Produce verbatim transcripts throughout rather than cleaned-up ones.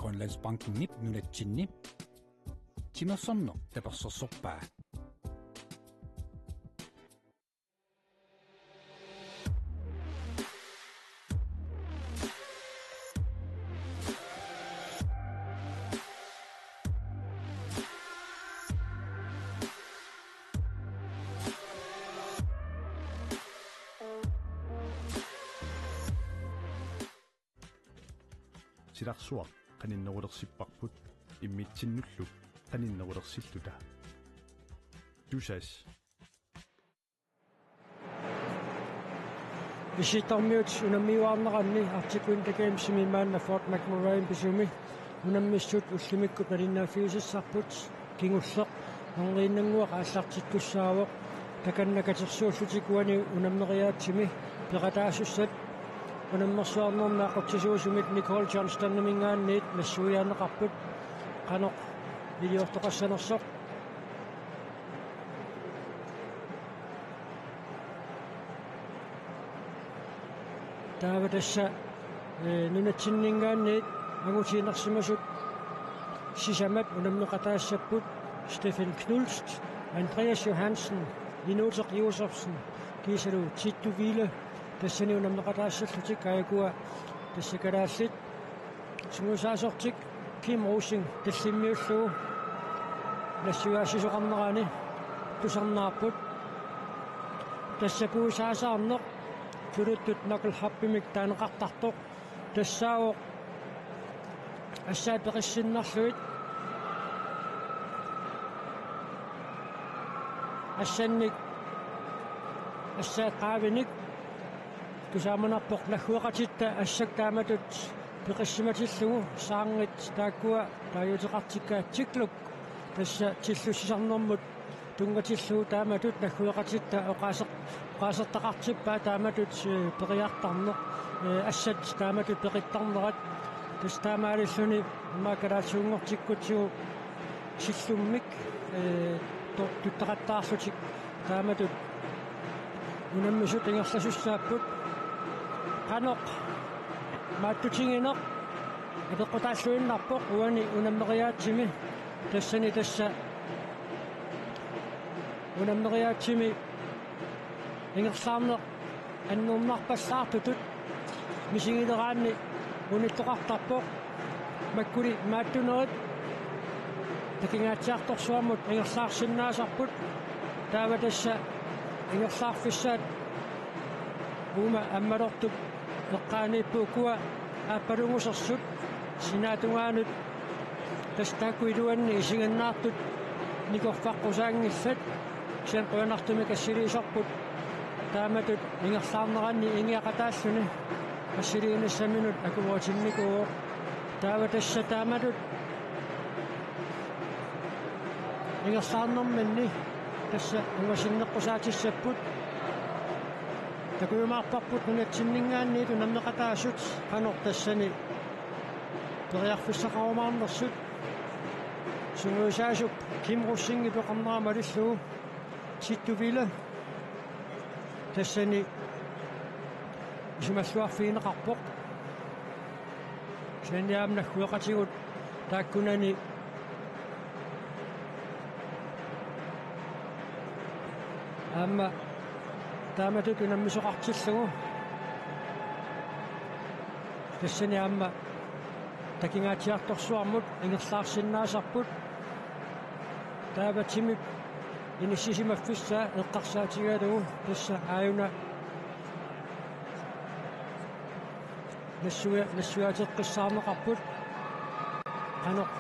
Grønlandsbankenip nunatsinni timersorneq tapersersorpaa. Silarsuaq qaninnerulersipparput immitsinnullu qaninnerulersilluta. Tusass. Issittamiut unammiuaarneranni Arctic Winter Gamesimi maanna Fort McMurraymi pisumi unammissut ullumikkut malinnaaffigisassarput kingulleq erniinnannguaq aallartikkussaavoq. Takanna katersuullutik uani unammeriaatsimi peqataasussat unammersuarnermi aqutsisuusumit Nicole Johnstonimingaanniit nassuiaanneqarput qanoq iliortoqassanersoq. Taava tassa, eh, nunatsinninngaanniit angutiinnarsimasut sisamat unammeqataassapput Stefan Knust, Andreas Johansen, Inuuteq Josefsen, kiisalu Tittu Wille, tassani unammeqataassallutik aajukua tassa kalaallit. Sungiusaasortik Kim Rosing tallimmiullugu nassuiaassisoqarnerani tusarnaarput. Tassa puisaasaarneq tuluttut knuckle hopimik taaneqartartoq. Tassaavoq assaat peqissinnarlugit. Assannik, assaat qaavinik. Tusaamanarpoq naggueqatitta assat taamatut peqissimatillugu saarngit taakkua taaguuteqartikkaat Tikluk tassa tillussisarnermut tunngatillugu taamatut naggueqatitta oqaaseq-, oqaasertaqartippaat taamatut, eh, periartarneq, eh, assat taamatut peqittarnerat. Tassa taamaalilluni immaqa kalaallisuunngortikkutsigu sillummik, eh, to-, tuttaqattaarlutik taamatut unammisut ingerlasussaapput. Qanoq maattutigineq apeqqutaalluinnarpoq uani unammeriaatsimi, tassani tassa unammeriaatsimi ingerlaarneq annernarpallaartutut misigileraanni unittoqartarpoq. Makkuli maattunerit takingaatsiartorsuarmut ingerlaarsinnaasarput. Taava tassa ingerlaarfissaat uuma ammalortup eqqaaniippugut ukua aappalungusersut sinaatungaanut. Tassa taakku iluanni isiginnaartut nikorfaqqusaanngillat. Kisianni qujanartumik assiliisorput taamatut ingerlaarneranni ingiaqataalluni assiliinissaminut akueritinnikuuvoq. Taava tassa taamatut ingerlaarnerminni tassa ungasinneqqusaatissapput. Takujumaarparput nunatsinninngaanniit unammeqataasut qanoq tassani periarfissaqarumaarnersut. Sungiusaasup Kim Rosingip peqarnera malillugu Tittu Wille tassani isumalluarfigineqarpoq. Kisianni aamma naggueqatigut taakkunani aamma taamatut unammisoqartillugu. Tassani aamma takingaatsiartorsuarmut ingerlaarsinnaasarput. Taava timip inissisimaffissaa eqqarsaatigalugu tassa aajuna nassua-, nassuiaateqqissaarneqarput qanoq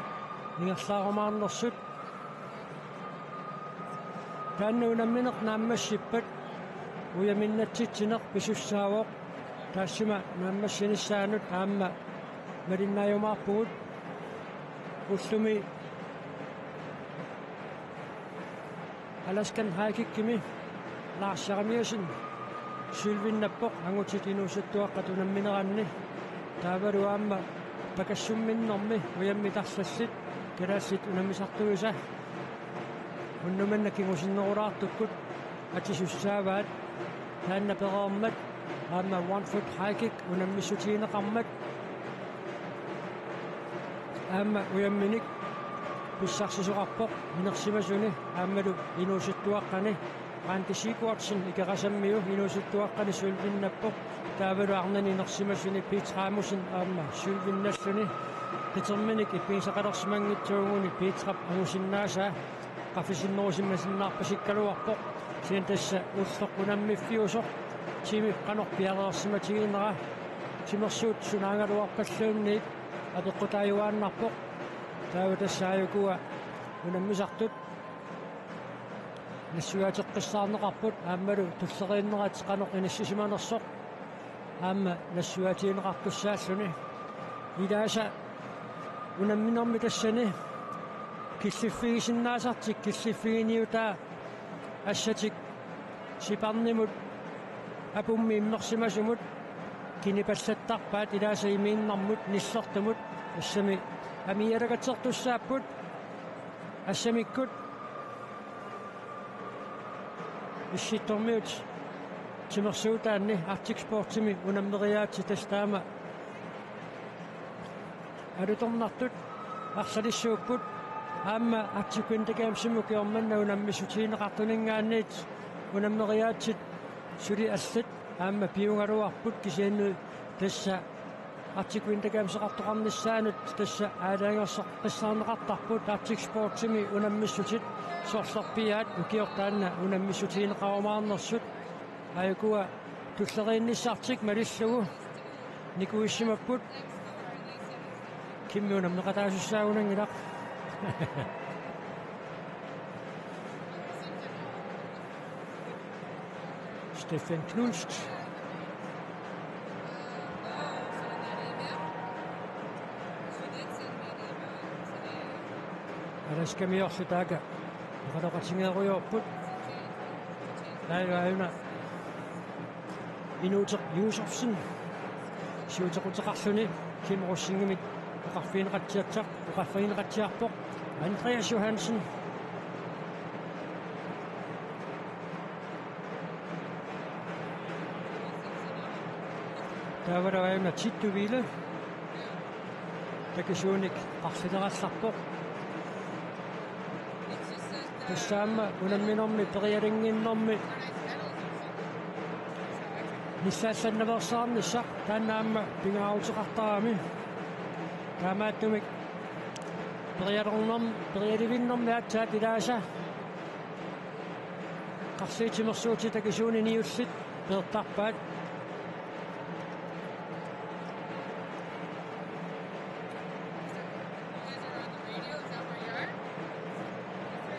ingerlaarumaarnersut. Taanna unammineq naammassippat ujaminnatsitsineq pisussaavoq. Taassuma naammassinissaanut aamma malinnaajumaarpugut. Ullumi Alaskan High Kickimi Lars Jeremiassen sølvinnappoq angutit inuusuttuaqqat unammineranni. Taavalu aamma pakassumminnermi ujammit arlallit kalaallit unammisartuisa unnuk manna kingusinnerulaartukkut atisussaavaat. Taanna pereermat aamma one foot high kick unammissutigineqarmat. Aamma unamminik pissarsisoqarpoq inersimasuni aammalu inuusuttuaqqani. Randi Sigurdsen Ikerasammiu inuusuttuaqqani sølvinnappoq. Taavalu arnani inersimasuni Petra Amundsen aamma sølvinnalluni. Qiterminik ippigisaqalersimanngitsuuguni Petrap angusinnaasaa qaffisinnoorusimasinnaarpasikkaluarpoq. Kisianni tassa ulloq unammiffiusoq timi qanoq piareersimatiginera timersuut sunaagaluarpalluunniit apeqqutaajuaannarpoq. Taava tassa aajukua unammisartut nassuiaateqqissaarneqarput aammalu tulleriinnerat qanoq inissisimanersoq aamma nassuiaatigineqartussaalluni. Ilaasa unamminermi tassani killiffigisinnaasartik killiffiginiutaa assatik Siparnimut apummi immersimasumut kinipallattarpaat ilaasa imiinnarmut nillertumut. Tassami amiialakatsertussaapput assamikkut Issittormiut timersuutaanni Arctic Sportsimi unammeriaatsit tassa taama alutornartut arlalissuupput. Aamma Arctic Winter Gamesimut ukioq manna unammissutigineqartuninngaanniit unammeriaatsit suli allat aamma piugaluarput kisianni tassa Arctic Winter Gameseqartoqarnissaanut tassa aalajangersoqqissaarneqartarput Arctic Sportsimi unammissutit sorlerpiaat ukioq taanna unammissutigineqarumaarnersut. Aajukua tulleriinnissartik malillugu nikuissimapput. Kimmi unammeqataasussaagunanngilaq. Steffen Knust. Alaskamiorlu taakku oqaloqatigeerujoorput. Taava aajuna Inuuteq Josefsen siutequteqarluni Kim Rosingimit oqarfigineqatsiartoq, oqarfigineqatsiarpoq Andreas Johansen. Taavalu aajuna Tittu Wille takisuunik qarlilerallarpoq. Tassa aamma unamminermi perialinnginnermi nissaallannaveersaarnissaq taanna aamma pingaaruteqartarami. Taamaattumik perialernerm-, perialivinnermi aatsaat ilaasa qarliit timersuutit takisuuni niullit peertarpaat.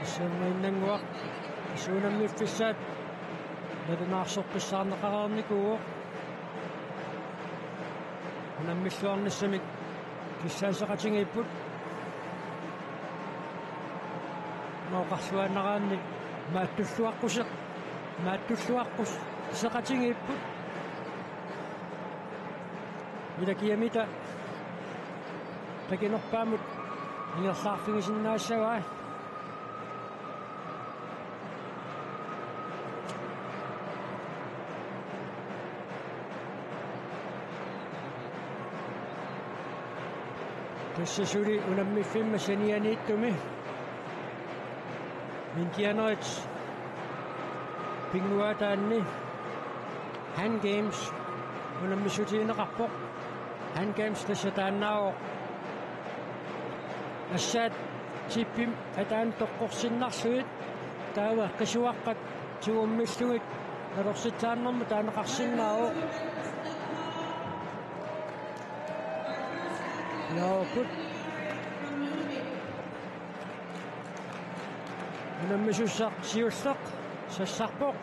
Issuungiinnannguaq, issuunammiffissaat nalunaarsoqqissaarneqareernikuuvoq. Unammilluarnissamik kissaaseqatigiipput. Nooqarluaannaraanni maattulluaqquseq, maattulluaqquseqatigiipput. Ila kiamita takinerpaammut ingerlaarfigisinnaassavaa. Tassa suli unammiffimma sanianiittumi Indianerit pinnguaataanni Han Games unammissutigineqarpoq. Han Games tassa taannaavoq assaat tippim ataanut toqqorsinnarlugit taava qisuaqqat tigummillugit nalorsitsaarnermut taaneqarsinnaavoq. Ilaapput. Unammisussaq siulleq sassarpoq.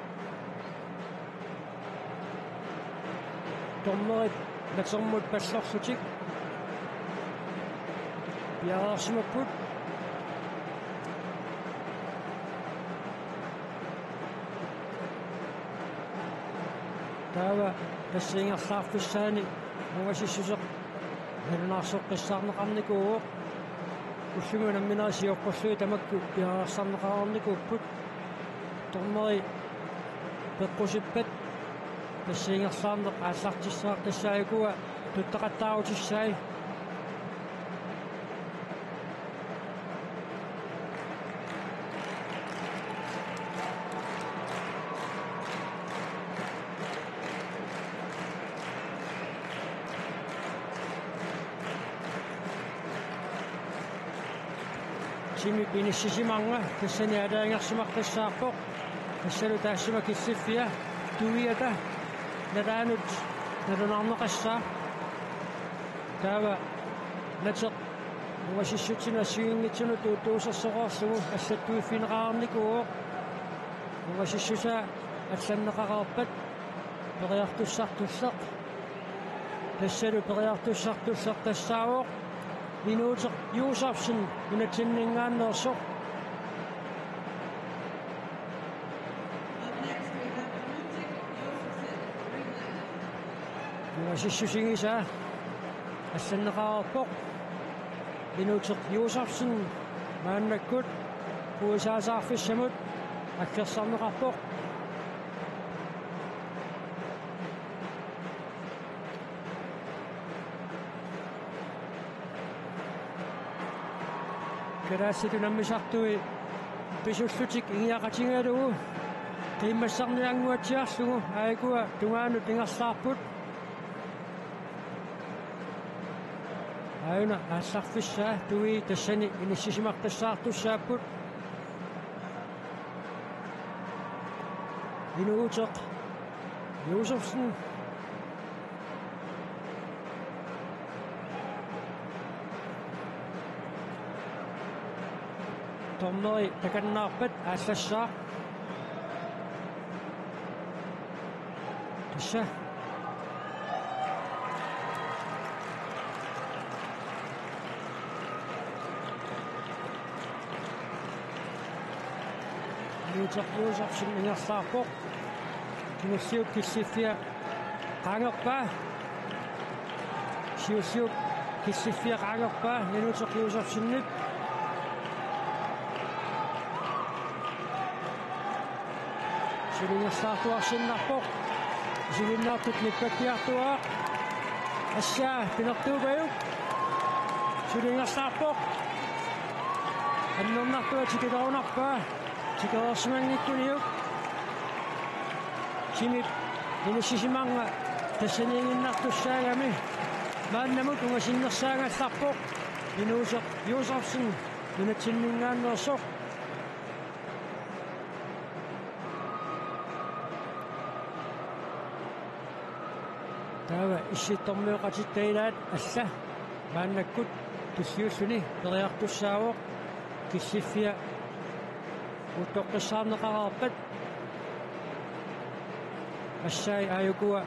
Dommerit natermut pallorlutik piareersimapput. Taava tassa ingerlaarfissaani ungasissuseq nalunaarsoqqissaarneqarnikuuvoq. Ullumi unamminerit sioqqullugit tamakku piareersarneqareernikuupput. Dommeri peqqusippat tassa ingerlaarneq aallartissaaq, tassa aajukua tuttaqattaarutissaai. Timip inissisimanera tassani aalajangersimaqqissaarpoq. Tassalu taassuma killiffia tuiata nalaanut nalunaarneqassaaq. Taava Nateq ungasissutsinut assigiinngitsunut tuuttuusersoqarlugu allattuiffigineqarnikuuvoq. Ungasissusaa allanneqareerpat periartussartulleq. Tassalu periartussartulleq tassaavoq Inuuteq Josefsen nunatsinninngaanneersoq. Ungasissusigisaa allanneqareerpoq. Inuuteq Josefsen maannakkut Q S A-saarfissamut aggersarneqarpoq. Kalaallit unammisartui pisullutik ingiaqatigalugu qiimmassarniannguatsiarlugu aajuku tungaanut ingerlaarput. Aajuna aallarfissaa tui tassani inissisimaqqissaartussaapput. Inuuteq Josefsen. Dommeri takannaarpat aallassaaq. Tassa. Inuuteq Josefsen ingerlaarpoq. Kingulliup killiffia qaangerpaa. Siulliup killiffia qaangerpaa Inuuteq Josefsenip. Suli ingerlaartuarsinnarpoq. Silinnaartut nippattiartuaaq. Assaa pinertuupajuk. Suli ingerlaarpoq. Annernartua tikilerunarpaa. Tikereersimanngikkuniuk. Timip inissisimanera tassaniiginnartussaagami maannamut ungasinnersaagallarpoq. Inuuteq Josefsen nunatsinninngaanneersoq. Taava issittormioqatitta ilaat alla maannakkut tulliulluni periartussaavoq, killiffia uuttoqqissaarneqareerpat. Assai aajukua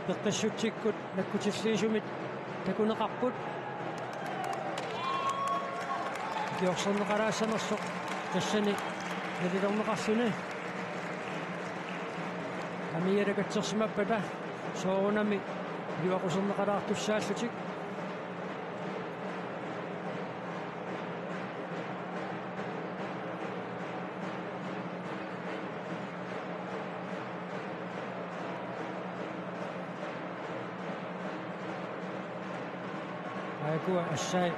peqqissutsikkut nakkutilliisumit takuneqarput. Ikiorserneqalaassanersoq tassani nalilerneqarluni. Amiata katsersimappata soorunami iluaquserneqalaartussaallutik. Aajukua assai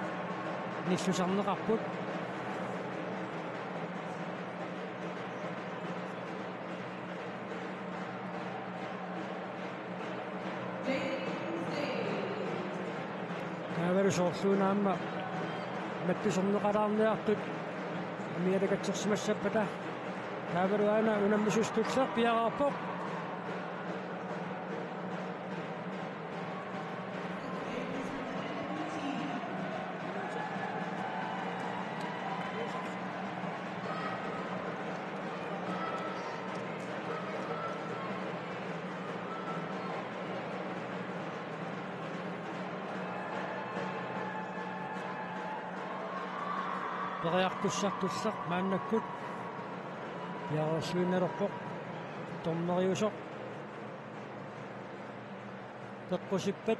nillusarneqarput. Taavalu soorluuna aamma mattuserneqalaarniartut amiata katsersimassappata. Taavalu aana unammisut tulleq piareerpoq. Periartussartulleq maannakkut piareersuinnalerpoq. Dommeriusoq peqqusippat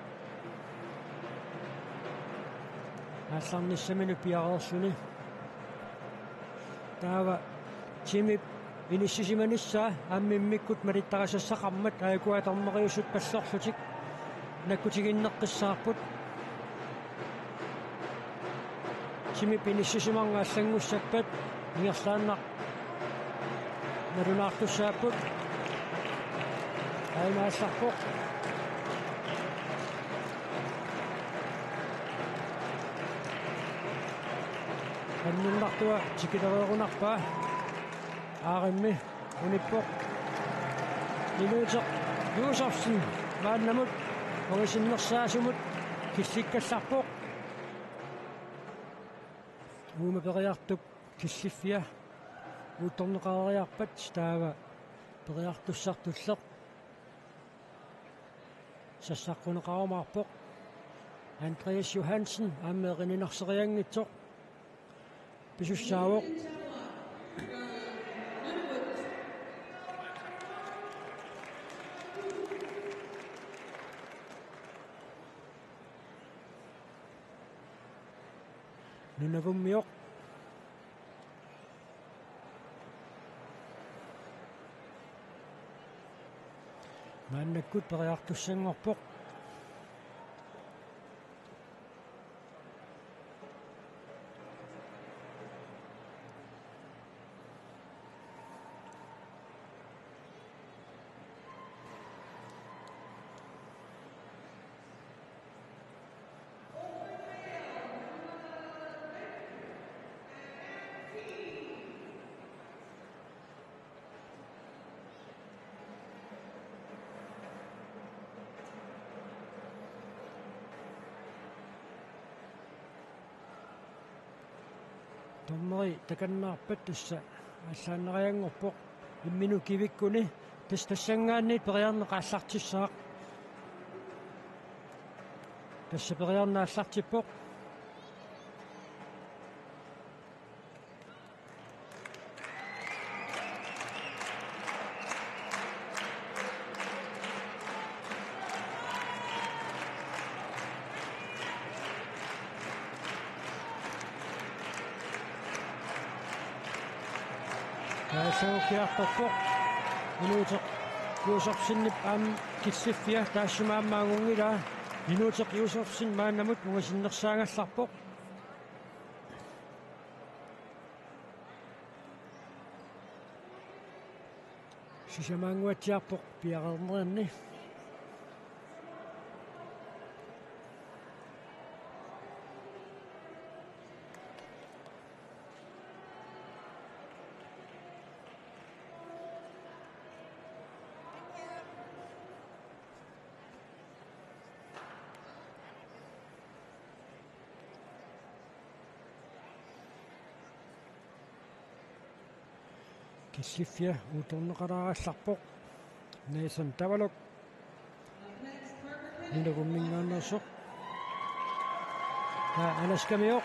aallarnissaminut piareerluni. Taava timip inissisimanissaa aamma immikkut malittarisassaqarmat aajukua dommeriusut pallorlutik nakkutiginneqqissaarput. Timip inissisimanera allanngussappata ingerlaannaq nalunaartussaapput. Aajuna aallarpoq. Anninnartua tikilereerunarpaa. Aarimmi unippoq. Inuuteq Josefsen maannamut ungasinnersaasumut killikkallarpoq. Uuma periartup killiffia uuttorneqareeriarpat taava periartussartulleq sassaqquneqarumaarpoq. Andreas Johansen aamma erininarserianngitsoq pisussaavoq. Nunavummiuq. Maannakkut periartussanngorpoq. Dommeri takannaarpat tassa aallaannarianngorpoq imminut kivikkuni, tassa tassanngaanniit periarneq aallartissaaq. Tassa periarneq aallartippoq. Taassuukiartorpoq. Inuuteq Josefsenip aamma killiffia taassuma aamma angunngilaa. Inuuteq Josefsen maannamut ungasinnersaagallarpoq. Sisamaannguatsiarpoq piareernerni. Killiffia uuttorneqalaarallarpoq. Nathan Tavalluk. Nunavumminngaanneersoq. Taava Alaskamiuq.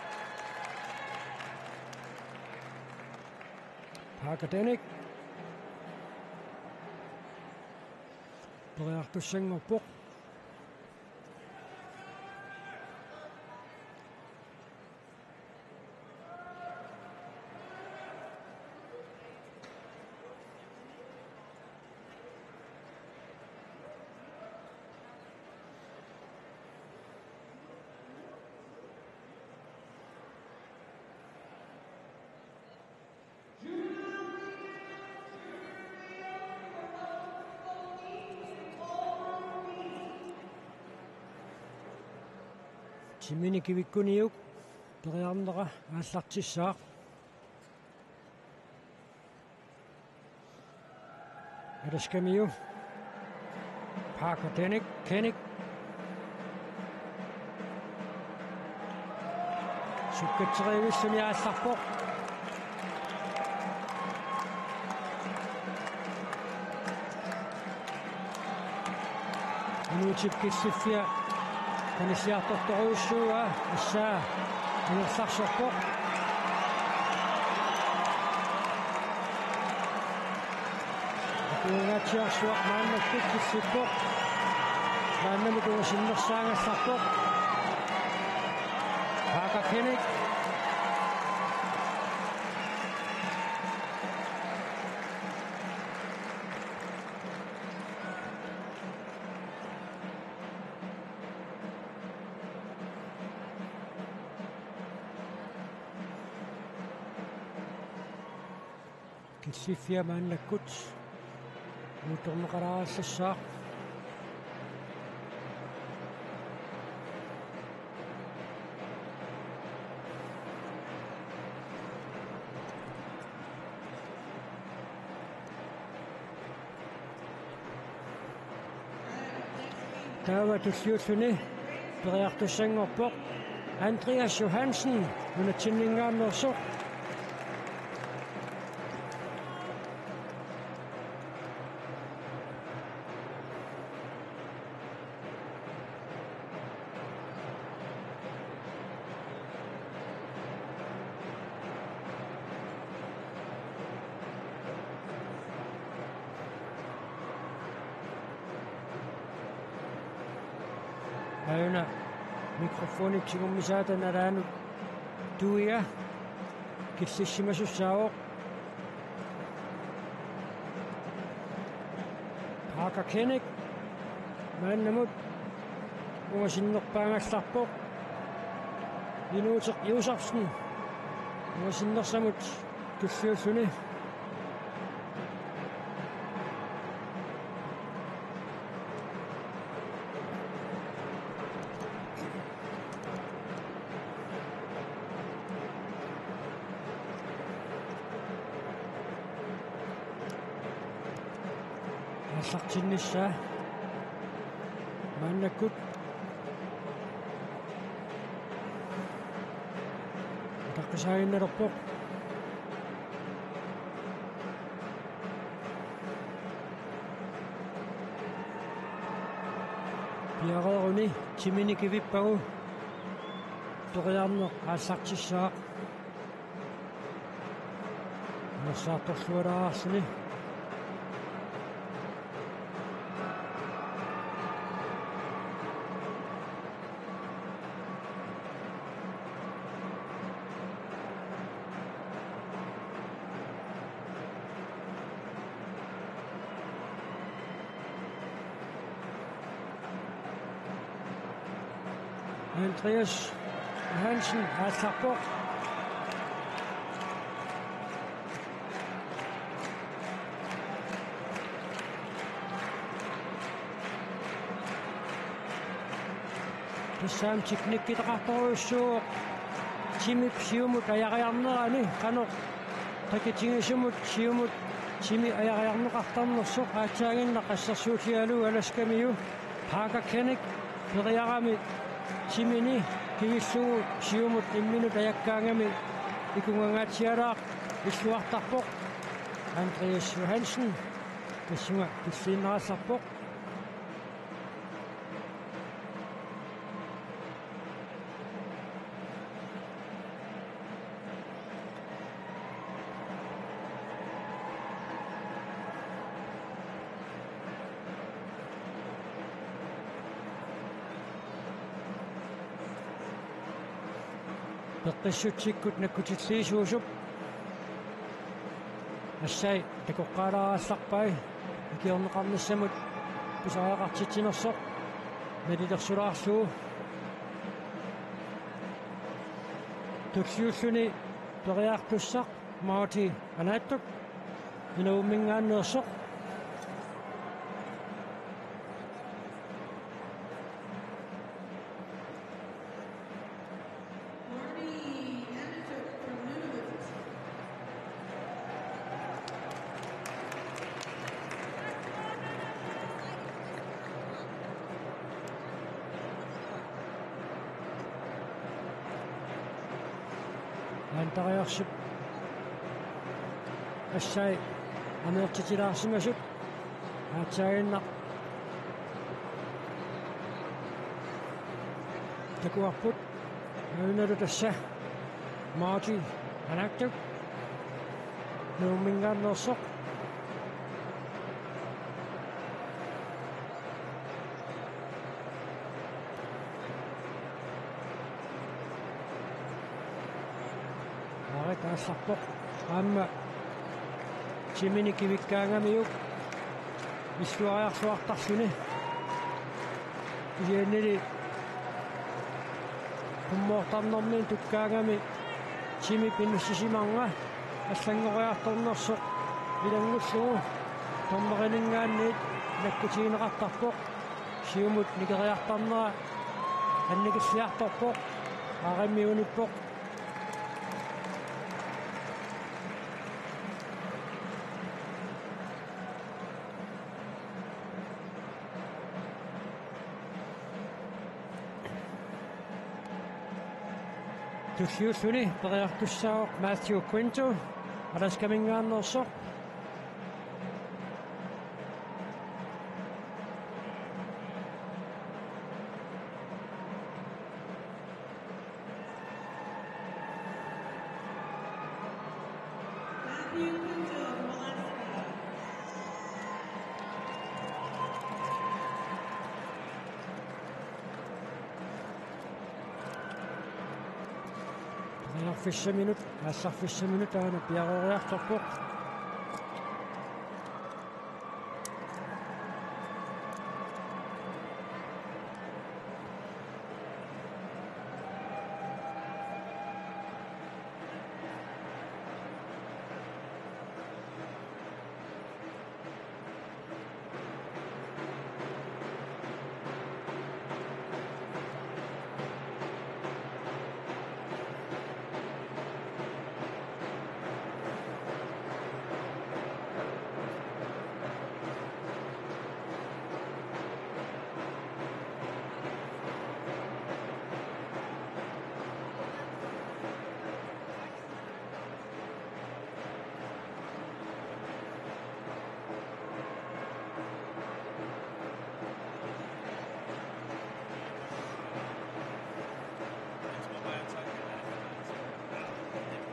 Parker Dennick. Periartussanngorpoq. Timini kivikkuniuk periarnera aallartissaaq. Alaskamiu. Parker Dennick, Kennick. Sukkatserivisuni aallarpoq. Inuutip killiffia qanilliartortorujussuuaa assaa ingerlarsorpoq. Akuungaatsiarsuaq maannakkut killippoq. Maannamut ungasinnersaagallarpoq. Parker Kennick. Killiffia maannakkut uuttorneqalaarallassaaq. Taava tulliulluni periartussanngorpoq Andreas Johansen nunatsinninngaanneersoq. Aajuna mikrofonip tigummisaata nalaanut tuia killissimasussaavoq. Parker Koenig maannamut ungasinnerpaagallarpoq. Inuuteq Josefsen ungasinnersamut tulliulluni. Aallartinnissaa maannakkut utaqqisaaginnalerpoq. Piareeruni timini kivippagu periarneq aallartissaaq. Imersaartorlualaarluni. Andreas Hansen aallarpoq. Tassami teknikkitaqartorujussuuvoq timip siumut ajariarnerani qanoq takitigisumut siumut timi ajariarneqartarnersoq. Aatsaaginnaq assersuutigalugu Alaskamiu Parker Koenig periarami timini kivillugu siumut imminut ajakkaangami ikungangaatsialaaq illuartarpoq. Andreas Johansen tassunga killiinnarallarpoq. Peqqissutsikkut nakkutilliisuusup. Assai takoqqaalaarallarpai ikiorneqarnissamut pisariaqartitsinersoq nalilersulaarlugu. Tulliulluni periartussaq Marty Anaattup Nunavumminngaanneersoq. Aantariarsip assai ameertitilaarsimasut aatsaaginnaq takuarput. Aajuna tassa Marty Anaattup Nuumminngaanneersoq. Aarit aallarpoq aamma timini kivikkaangamiuk illuariarluartarluni. Kisiannili qummoortarnermiit tukkaangami timi pinissisimanera allanngoriartornersoq ilanngullugu dommerininngaanniit nakkutigineqartarpoq. Siumut nikeriartarnera annikilliartorpoq. Aarimmi unippoq. Tulliulluni periartussaavoq Matthew Quinto, Alaskamingaanneersoq. Periarfissaminut, aallarfissaminut aana piareeriartorpoq.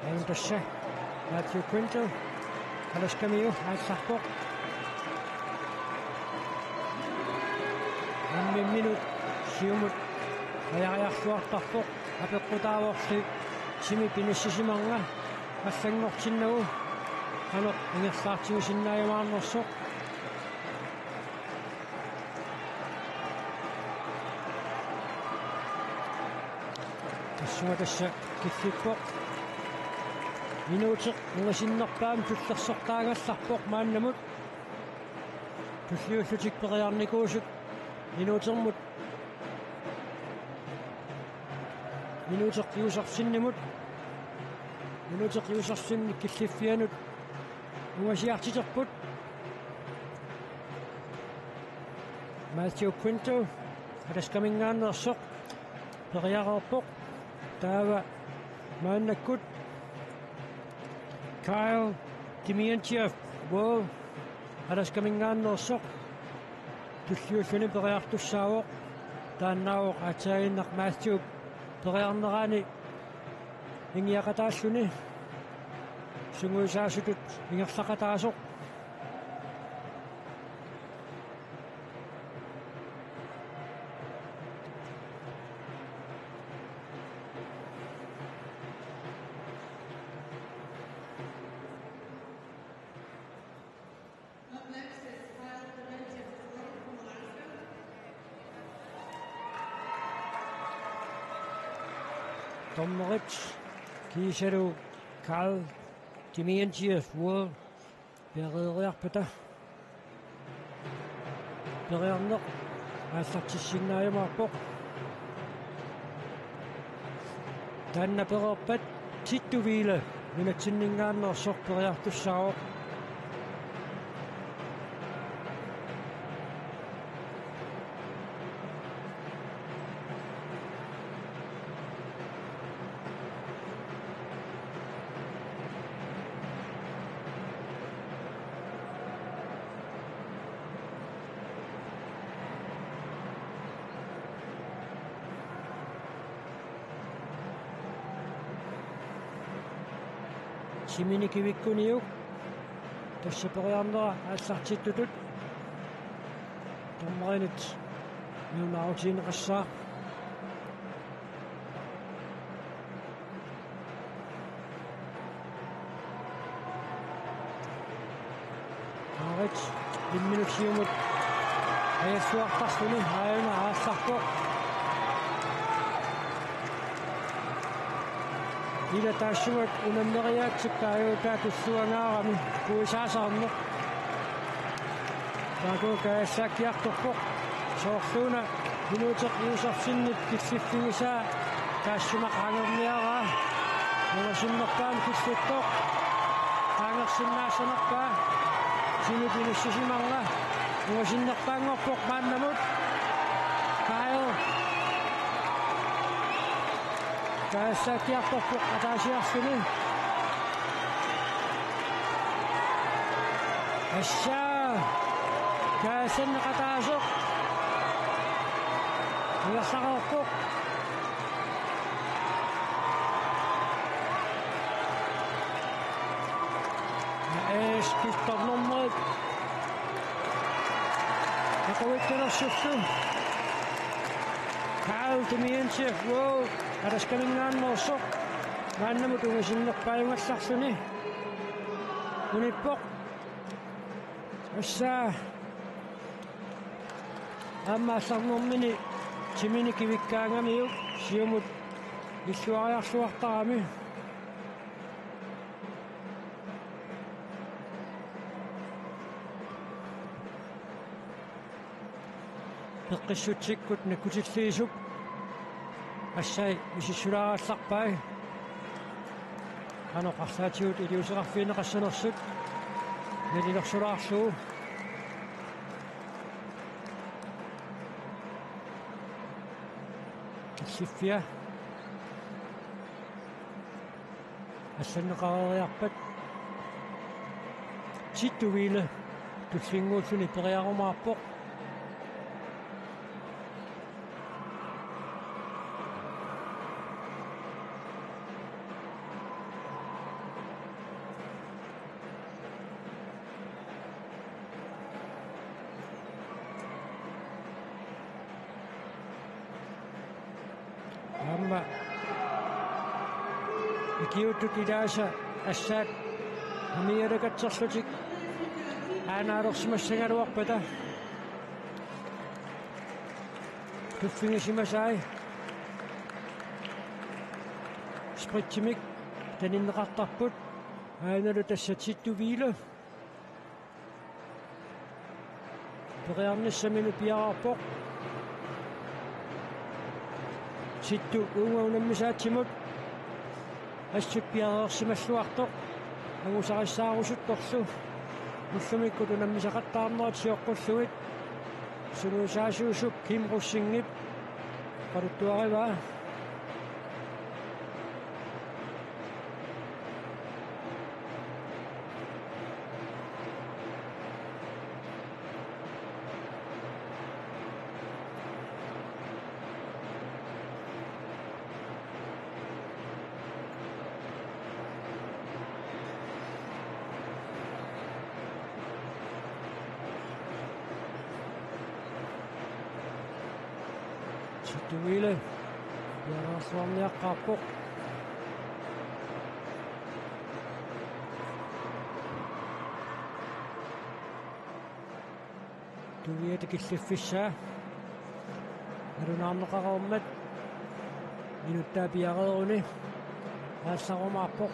Aamma tassa Matthew Quinto, Alaskamiu aallarpoq. Aamma minut siumut ajariarluartarpoq. Apeqqutaavorli timi pinissisimanngilaq allanngortinnagu qanoq ingerlaartigisinnaajumaarnersoq. Tassunga tassa killippoq. Minuuteq ungasinnerpaamik tullersortaagallarpoq maannamut. Tulliullutik periarnikuusut minuutermut. Minuuteq Josefsenimut. Minuuteq Josefsenip killiffianut ungasiartiterput. Matthew Quinto, Alaskamingaanneersoq, periareerpoq. Taava maannakkut Kyle Dementijev, World, Alaskamingaanneersoq, tulliulluni periartussaavoq. Taannaavoq aatsaaginnaq Matthew periarneraani ingiaqataalluni sungiusaasutut ingerlaqataasoq. Dommerit kiisalu Kyle Dementijev, World, piareeriarpata periarneq aallartissinnaajumaarpoq. Taanna pereerpat Tittu Wille nunatsinningaanneersoq periartussaavoq. Timini kivikkuniuk tassa periarnera aallartittutut dommerinit nalunaarutigineqassaaq. Aarit imminut siumut ajalluartarluni aajuna aallarpoq. Ila taassuma unammeriaatsikka ajuutaa tulluangaarami puisaasarneq. Taakku kajallaakkiartorpoq. Soorluuna Minuuteq Josefsenip killiffigisaa taassuma qaangerniaraa. Ungasinnerpaamik killittoq. Qaangersinnaassanerpaa. Timi pinissisimanngilaq. Ungasinnerpaanngorpoq maannamut. Kyle. Kaallassaattiartorpoq ataasiarluni. Assa. Kaallassanneq ataaseq. Ingerlareerpoq. Ees pistornermut. Aquvikkalersullu. Kaal Demiense, wow, ataskaminngaanneersoq. Maannamut ungasinnerpaajugallarluni. Unippoq. Assa. Aamma aallarnermini timini kivikkaangamiuk siumut illuariarluartarami. Peqqissutsikkut nakkutilliisup assai misissulaarallarpai. Qanoq arlaatigut iliuuseqarfigineqassanersut nalilersulaarlugu. Killiffia allanneqareeriarpat Tittu Wille tullinnguulluni periarumaarpoq. Aamma ikiuuttut ilaasa assaat amigalakatserlutik aanaalersimassagaluarpata tuffigisimasai spritsimik taninneqartarput. Aanalu tassa Tittu Wille. Periarnissamini piareerpoq. Tittu uunga unammisaatsimut assut piareersimalluartoq. Angusarissaarusuttorlu ullumikkut unammisaqattaarnerat sioqqullugit. Sunuusaasuusup Kim Rosingip oqaluttuarivaa. Tittu Wille piareersuarniaqqaarpoq. Tuviata killiffissaa nalunaarneqareermat minuttaa piareeruni aallarumaarpoq.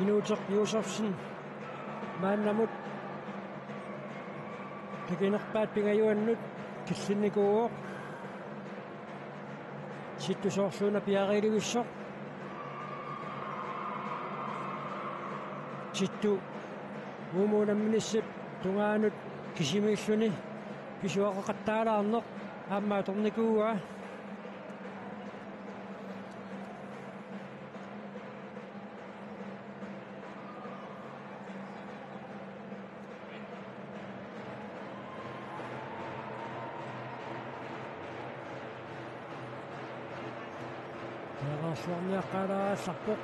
Inuuteq Josefsen maannamut takinerpaat pingajuannut killinnikuuvoq. Tittu soorluuna piareerivissoq. Tittu uumuup unamminissap tungaanut kisimiilluni pisuaqaqattaalaarneq aamma atornikuuaa. Piareersuarniaqqaalaassappoq.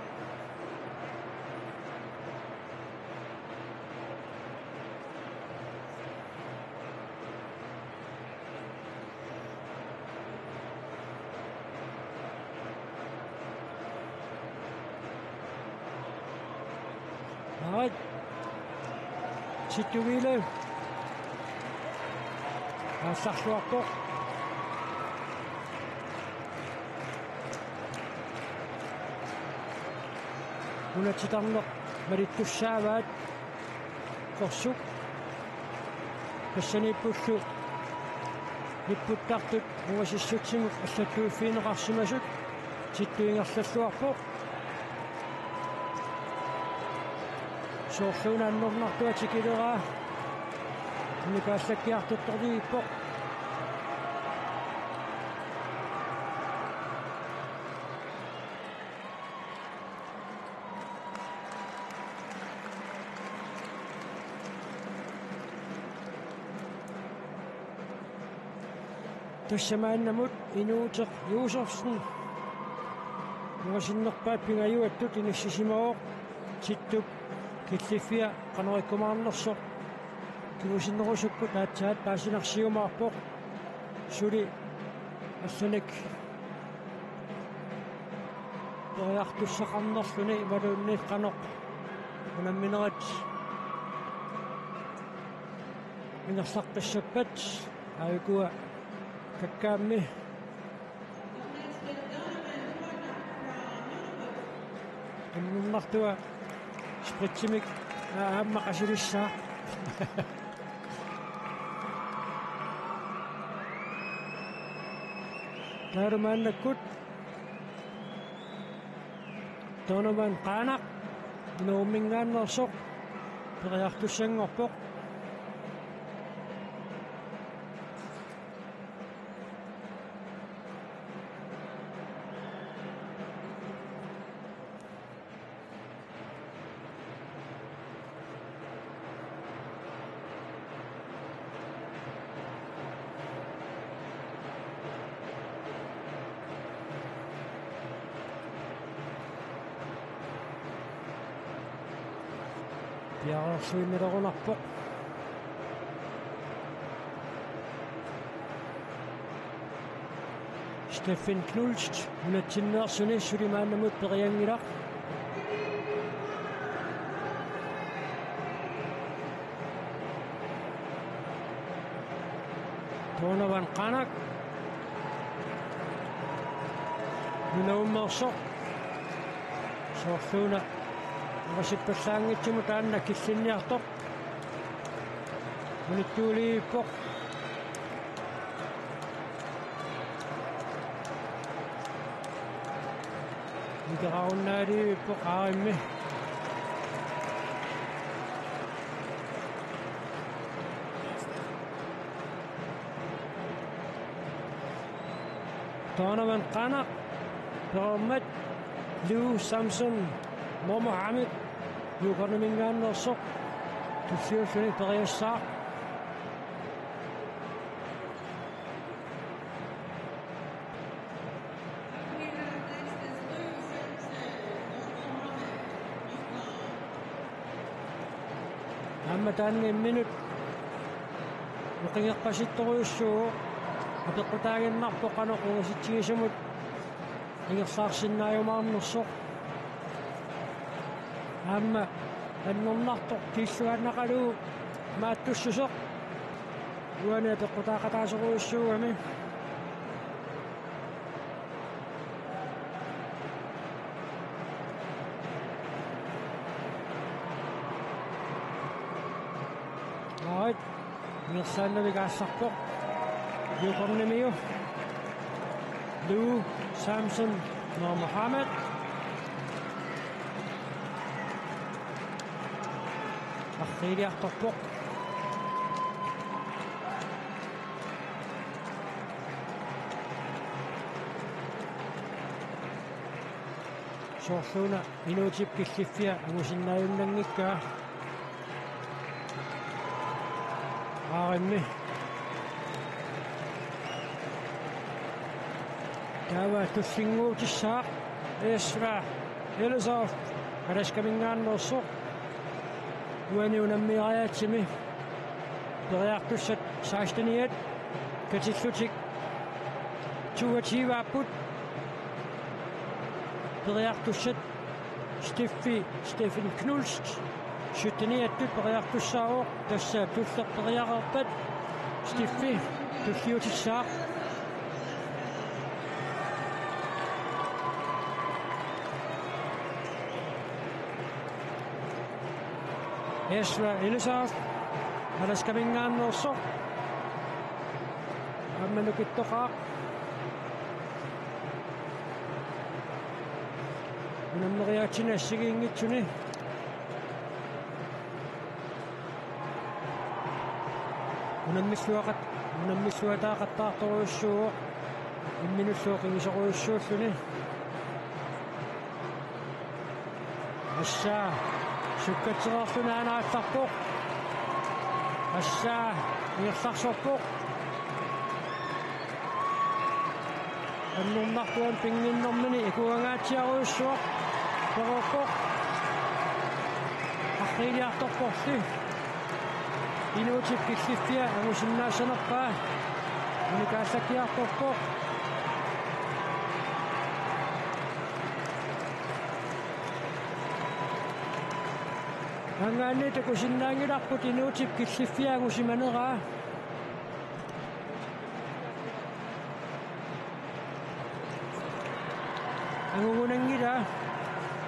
Aarit. Tittu Wille. Aallarluarpoq. Una titarneq malittussaavaat. Korsuk. Tassaniippullu nipputtartut ungasissutsimut allattuiffigineqarsimasut. Tittu ingerlalluarpoq. Soorluuna annerunartua tikileraa. Mikaallakkiartortorluinnarpoq. Tassa maannamut Inuuteq Josefsen ungasinnerpaat pingajuattut inissisimavoq. Tittup killiffia qanoq ikkumaarnersoq kingusinnerusukkut aatsaat paasinarsiumaarpoq. Suli allanik periartussaqarnerluni imaluunniit qanoq unamminerit ingerlaqqissappat. Aajuku kakkaammi. Annerunartua spritsimik aamma qasilissaaq. Taava maannakkut Donovan Qaanaq numerinngaanneersoq periartussanngorpoq. Piareersuinnerunarpoq. Steffen Knust, unatsinneersuni suli maannamut perianngilaq. Donovan Qaanaq. Nunavummeersoq. Soorluuna. Ungasippallaanngitsumut taanna killinniartoq. Unittuuliippoq. Nikerarunnaaliippoq aarimmi. Donovan Qaanaq, perormat Lou Samson Mohamed, Juukorniminngaanneersoq, tulliulluni periassaaq. Aamma taanna imminut oqingerpasittorujussuuvoq, apeqqutaaginnarpoq qanoq ungasitsigisumut ingerlaarsinnaajumaarnersoq. Aamma annerunartoq kiilluaannaqalugu maattussuseq. Uani apeqqutaaqataasorujussuugami. Right. Ingerlaannavik aallarpoq. Juukornimiu. Lou Samson Mohamed. Arriiliartorpoq. Soorluuna Inuutip killiffia angusinnaajunnaanngikkaa. Aarimmi. Taava tullinnguutissaaq Ezra Elizalde Alaskaminngaanneersoq. Uani unammeeriaatsimi periartussat seksteniat katillutik toogtyveapput. Periartussat Steffi, Steffen Knust, sytteniattut periartussaavoq, tassa tulleq periareerpat Steffi tulliutissaaq. Ezra Elizalde, Alaskaminngaanneersoq. Aamma nukittoqaaq. Unammeriaatsini assigiinngitsuni. Unammilluaqat-, unammilluataaqattaartorujussuuvoq. Imminullu qivisorujussuulluni. Assaa, sukkatsigaarluni aana aallarpoq. Assaa, ingerlarsorpoq. Annernartuan pinnginnermini ikuangaatsiarujussuaq. Peroorpoq. Arriiliartorporli. Inuutip killiffia angusinnaassanerpaa. Unikaallakkiartorpoq. Maanngaanniit takusinnaanngilarput Inuutip killiffia angusimaneraa. Angugunanngilaa,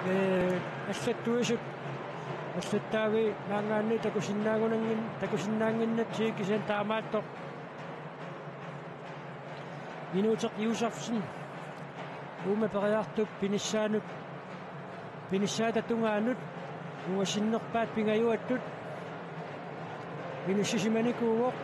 ee, allattuisut. Allattaavii maanngaanniit takusinnaagunanngin-, takusinnaannginnatsigit kisianni taamaattoq. Inuuteq Josefsen uuma periartup pinissaanut, pinissaata tungaanut ungasinnerpaat pingajuattut inissisimanikuuvoq.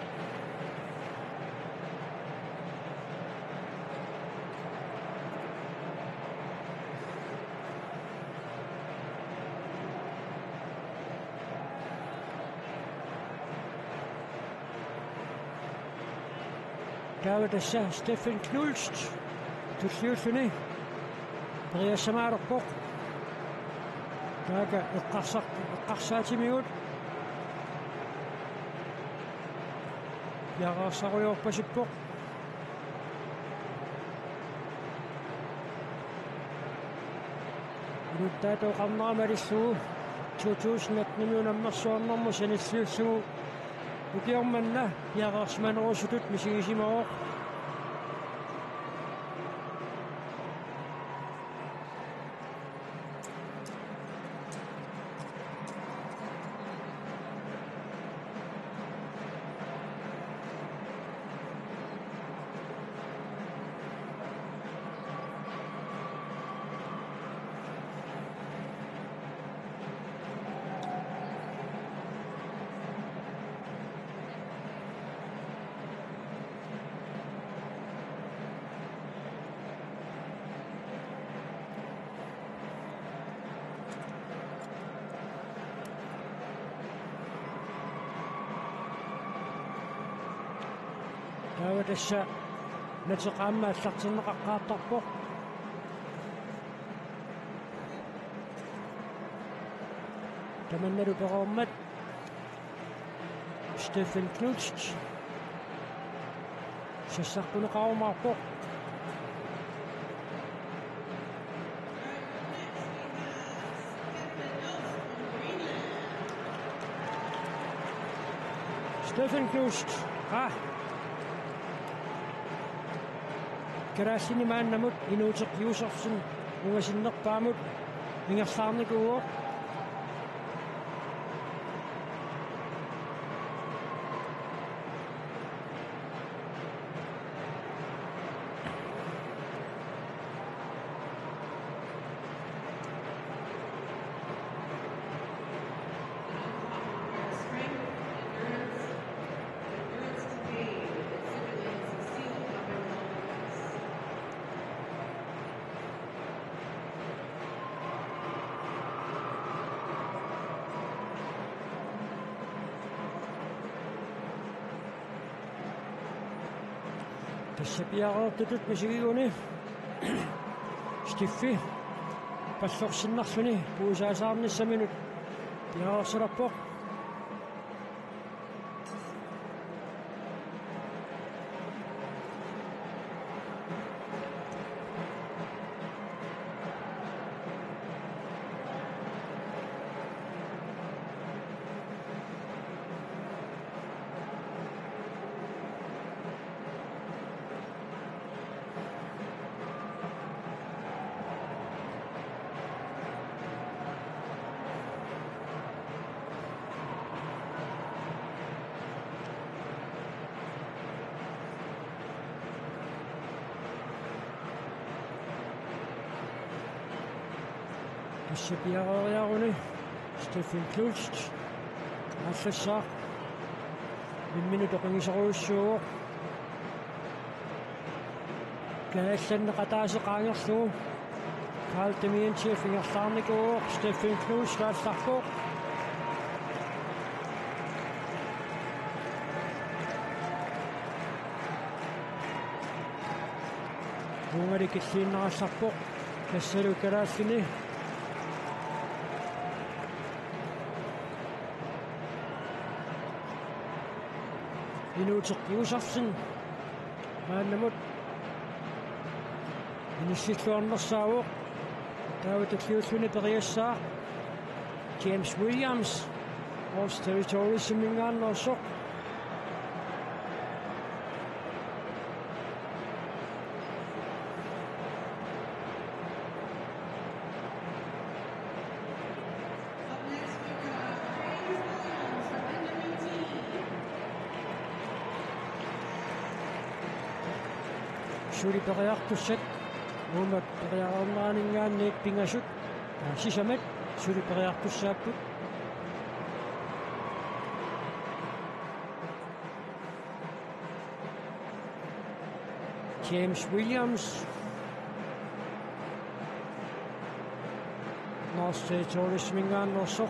Taava tassa Steffen Knust tulliulluni periassamaalerpoq. Taakku eqqarsar-, eqqarsaatimigut piareersarujoorpasippoq. Inuttaata oqarnera malillugu to tusind atten unammersuarnermut sanilliullugu ukioq manna piareersimanerusutut misigisimavoq. Taava tassa nateq aamma aallartinneqaqqaartarpoq. Tamannalu peroormat Steffen Knust sassartuneqarumaarpoq. Steffen Knust. Ah. Kalaallini maannamut Inuuteq Josefsen ungasinnerpaamut ingerlaarnikuuvoq. Tassa piareertutut misigiguni Steffi pallorsinnarluni puisaasaarnissaminut piareersalerpoq. Tassa piareeriaruni Steffen Knust aallassaaq. Minut oqingisorujussuuvoq. Kalaallit Nunaanni ataaseq qaangerlugu. Karl Dementief ingerlaarnikuuvoq, Steffen Knuth aallarpoq. Uungali killiinnarallarpoq. Tassalu kalaallini. Inuuteq Josefsen maannamut inissilluarnersaavoq. Taava tulliulluni periassaaq James Williams, Northern Territories-iminngaanneersoq. Suli periartussat, uuma periarneraninngaanniit pingasut, aa, sisamat suli periartussaapput. James Williams, Northern Territories-iminngaanneersoq.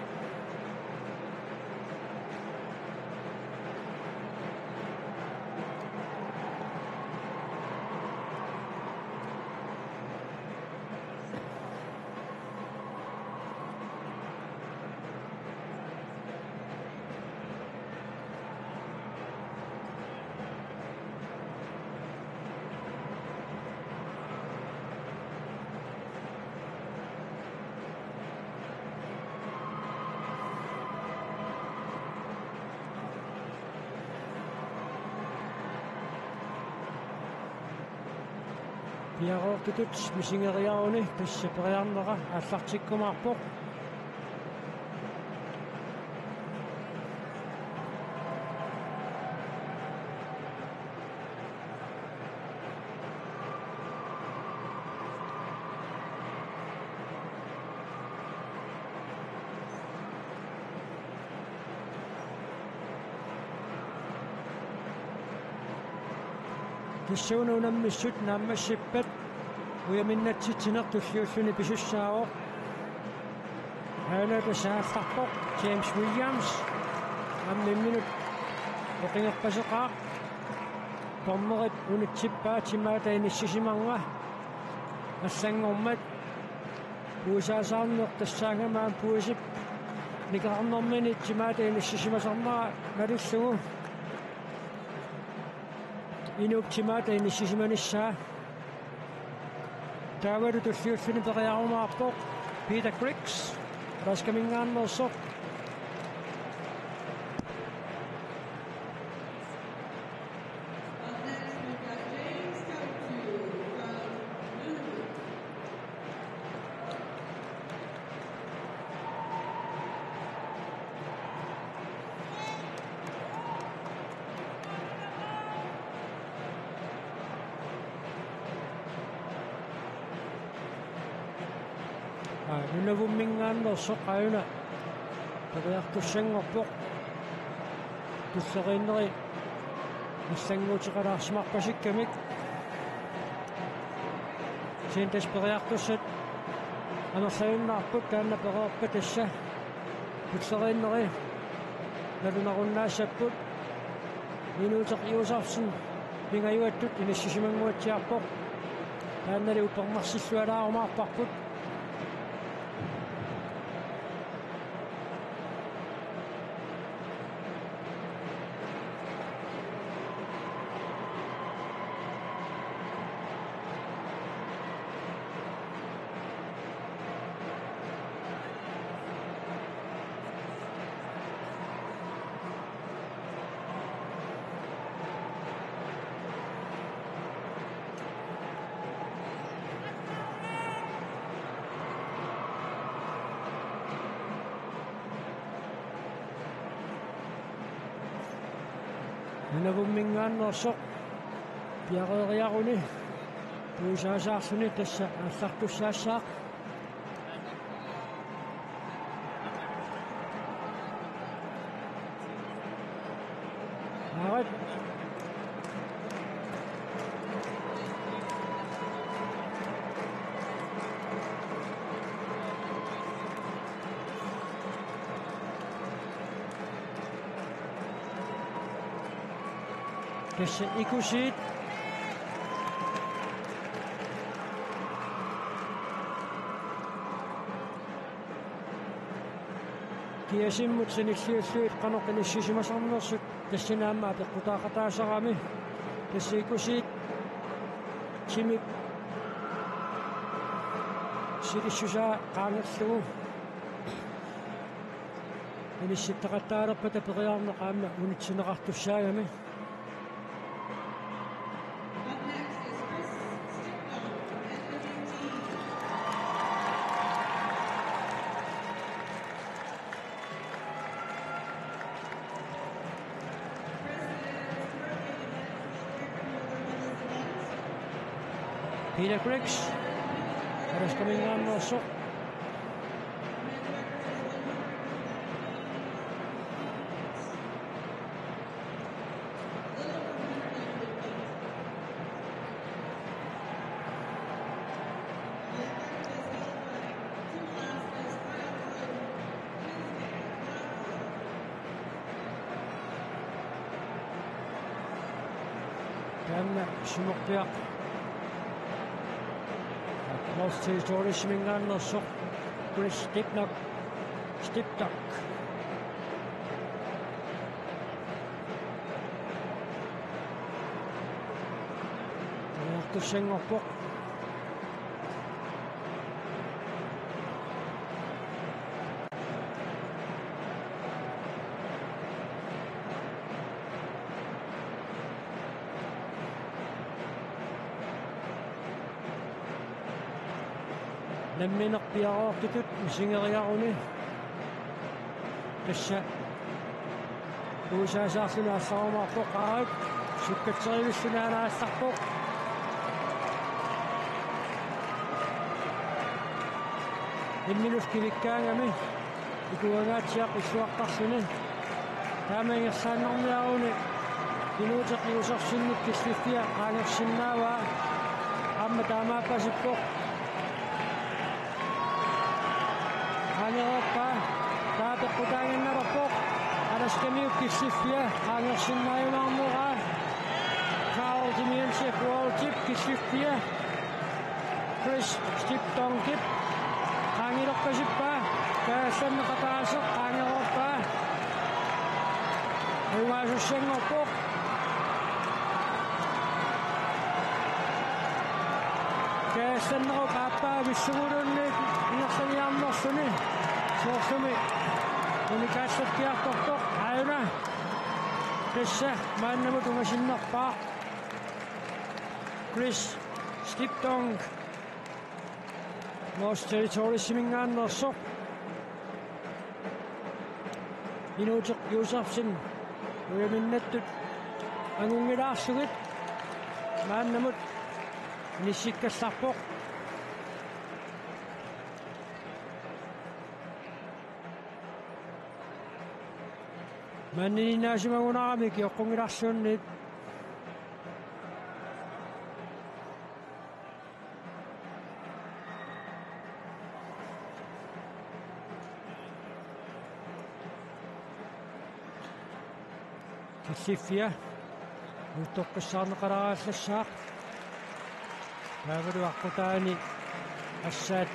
Piareertutut misigeriaruni tassa periarnera aallartikkumaarpoq. Tassuuna unammissut naammassippat ujaminnatsitsineq tulliulluni pisussaavoq. Aana tassa aallarpoq James Williams. Aamma imminut oqingerpaseqaaq. Dommerit unitsippaa timaata inissisimannga allanngormat. Puisaasaarneq tassaagami aamma puisip nikerarnermini timaata inissisimasarnera malillugu. Inuup timaata inissisimanissaa. Taavalu tulliulluni periarumaarpoq Peter Griggs, Alaskaminngaanneersoq. Aa, Nunavumminngaanneersoq aajuna periartussanngorpoq. Tulleriinneri allannguuteqalaarsimarpasikkamik. Kisianni tassa periartussat amerlajunnaarput, taanna pereerpat tassa tulleriinneri nalunarunnaassapput. Inuuteq Josefsen pingajuattut inissisimannguatsiarpoq. Taannali upernarsillualaarumaarparput. Nunavumminngaanneersoq piareeriaruni puisaasaarluni tassa aallartussaassaaq. Aarit. Tassa ikusiit. Kiasimmut sanilliullugit qanoq inissisimasarnersut tassani aamma apeqqutaaqataasarami. Tassa ikusiit timip silissusaa qaangerlugu inissittaqattaalerpata periarneq aamma unitsinneqartussaagami. Peter Griggs, Alaskaminngaanneersoq. Taanna sumorpiaq North Territoriesimingaanneersoq Chris Stipnock. Stipnock. Periartussanngorpoq. Nammineq piareertutut isigeriaruni. Tassa U S A-saarluni aallarumaarpoq, Aarit. Sukkatserivillugu aana aallarpoq. Imminut kivikkaangami. Ikuangaatsiaq illuartarluni. Taama ingerlaannarniaruni Inuuteq Josefsenip killiffia qaangersinnaavaa. Aamma taamaappasippoq. Qaangereerpaa. Taava peqqutaaginnalerpoq. Alaskamiut killiffia qaangersinnaajumaarneraa. Carl Dimientjev Worldip killiffia. Chris Stipnockip qaangilerpasippaa, kaajallanneq ataaseq qaangereerpaa. Ajugaasussanngorpoq. Kaajallannerup aappaa pissumuluunniit ingerlaniarnerluni soorlumi unikaallattiartortoq aajuna. Tassa maannamut ungasinnerpaaq. Chris Stipnock North Territoriesimingaanneersoq. Inuuteq Josefsen ujaminnattut angunngilaarlugit maannamut inissikkallarpoq. Maannalinnaasimagunarami kioqqunngilarluunniit. Killiffia uuttoqqissaarneqalaarallassaaq. Taavalu aqqutaani assaat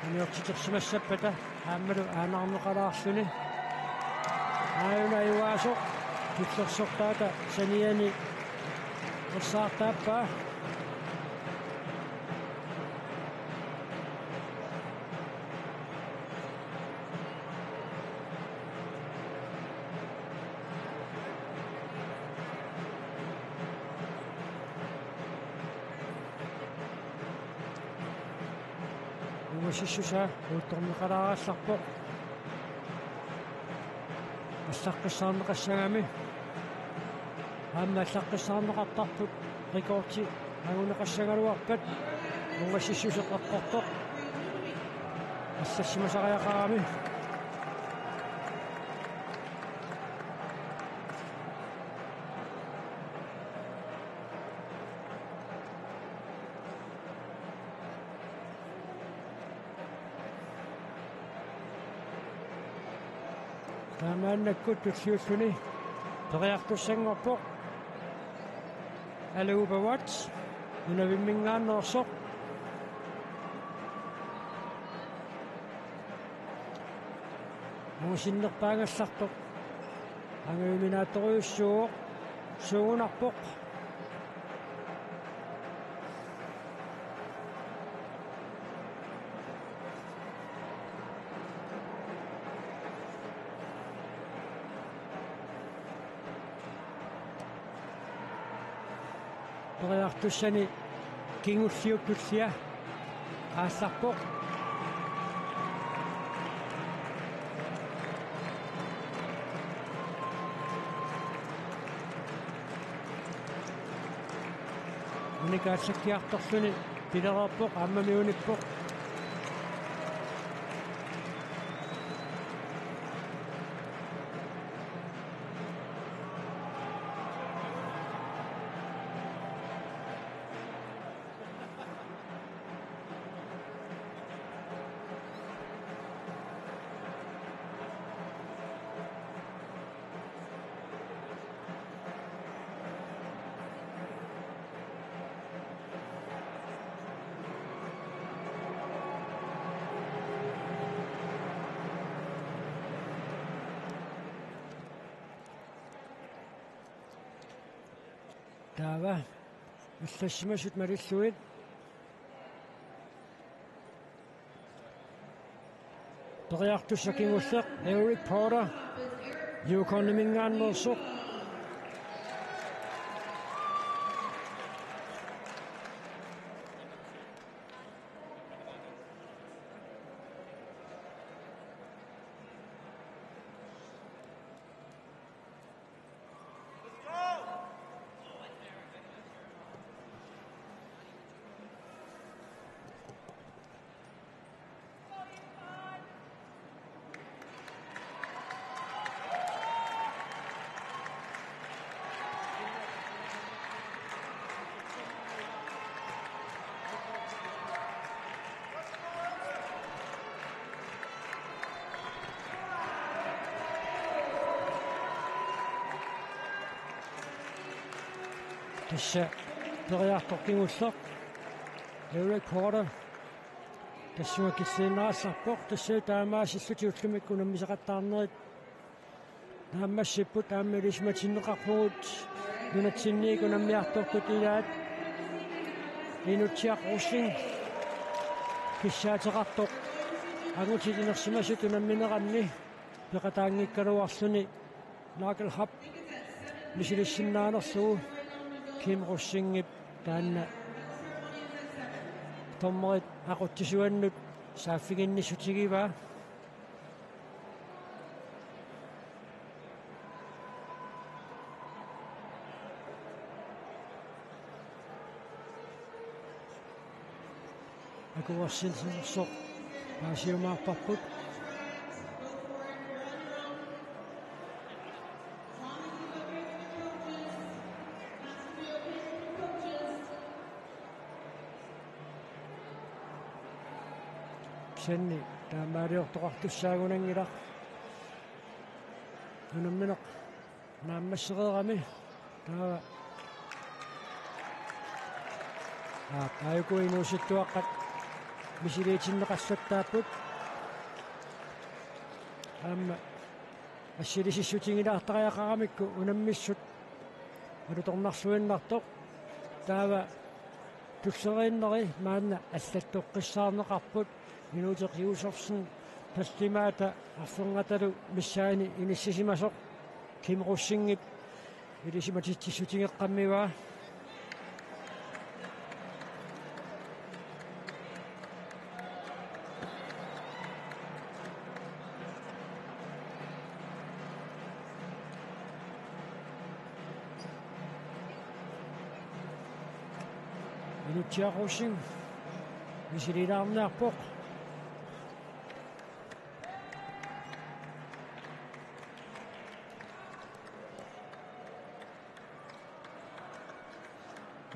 uniortitersimassappata aammalu aanarneqalaarluni. Aajuna ajugaasoq, killersortaata saniani ersaartaappaa. Ungasissusaa uuttorneqalaarallarpoq. Allaqqissaarneqassagami. Aamma allaqqissaarneqartarput rekordi anguneqassagaluarpat. Ungasissuseq eqqortoq allassimasariaqarami. Taamaannakkut tulliulluni periartussanngorpoq. Aluupavat Nunavimminngaanneersoq. Angusinnerpaangallartoq. Angajuminaattorujussuuvoq. Suugunarpoq. Periartussani kingulliup tullia aallarpoq. Unikaatsakkiartorluni pilereerpoq, aammami unippoq. Taava allassimasut malillugit periartussaq kingulleq Eric Porter, Yukonimingaanneersoq. Tassa periartoq kingulleq Eric Porter tassunga killiinnarallarpoq, tassa taamaasillutik ullumikkut unammisaqattaarnerit naammassipput. Aamma ilisimatinneqarpugut nunatsinniit unammiartortut ilaat Inutsiaq Rosing kissaateqartoq angutit inersimasut unammineranni peqataanngikkaluarluni Nagel Hub misilissinnaanerlugu Kim Rosingip taanna dommerit aqutsisuannut saaffiginnissutigivaa. Akuersilersoq paasiumaarparput. Kisianni taamaaliortoqartussaagunanngilaq. Unammineq naammassereerami taava. Aap, aajuku inuusuttuaqqat misiliitinneqallattaapput. Aamma assilisissutigilaartariaqaramikku unammissut alutornarluinnartoq. Taava tulleriinneri maanna allattoqqissaarneqarput. Inuuteq Josefsen tallimaata arferngatalu missaani inissisimasoq Kim Rosingip ilisimatitsissutigeqqammigaa. Inutsiaq Rosing misiliilaarniarpoq.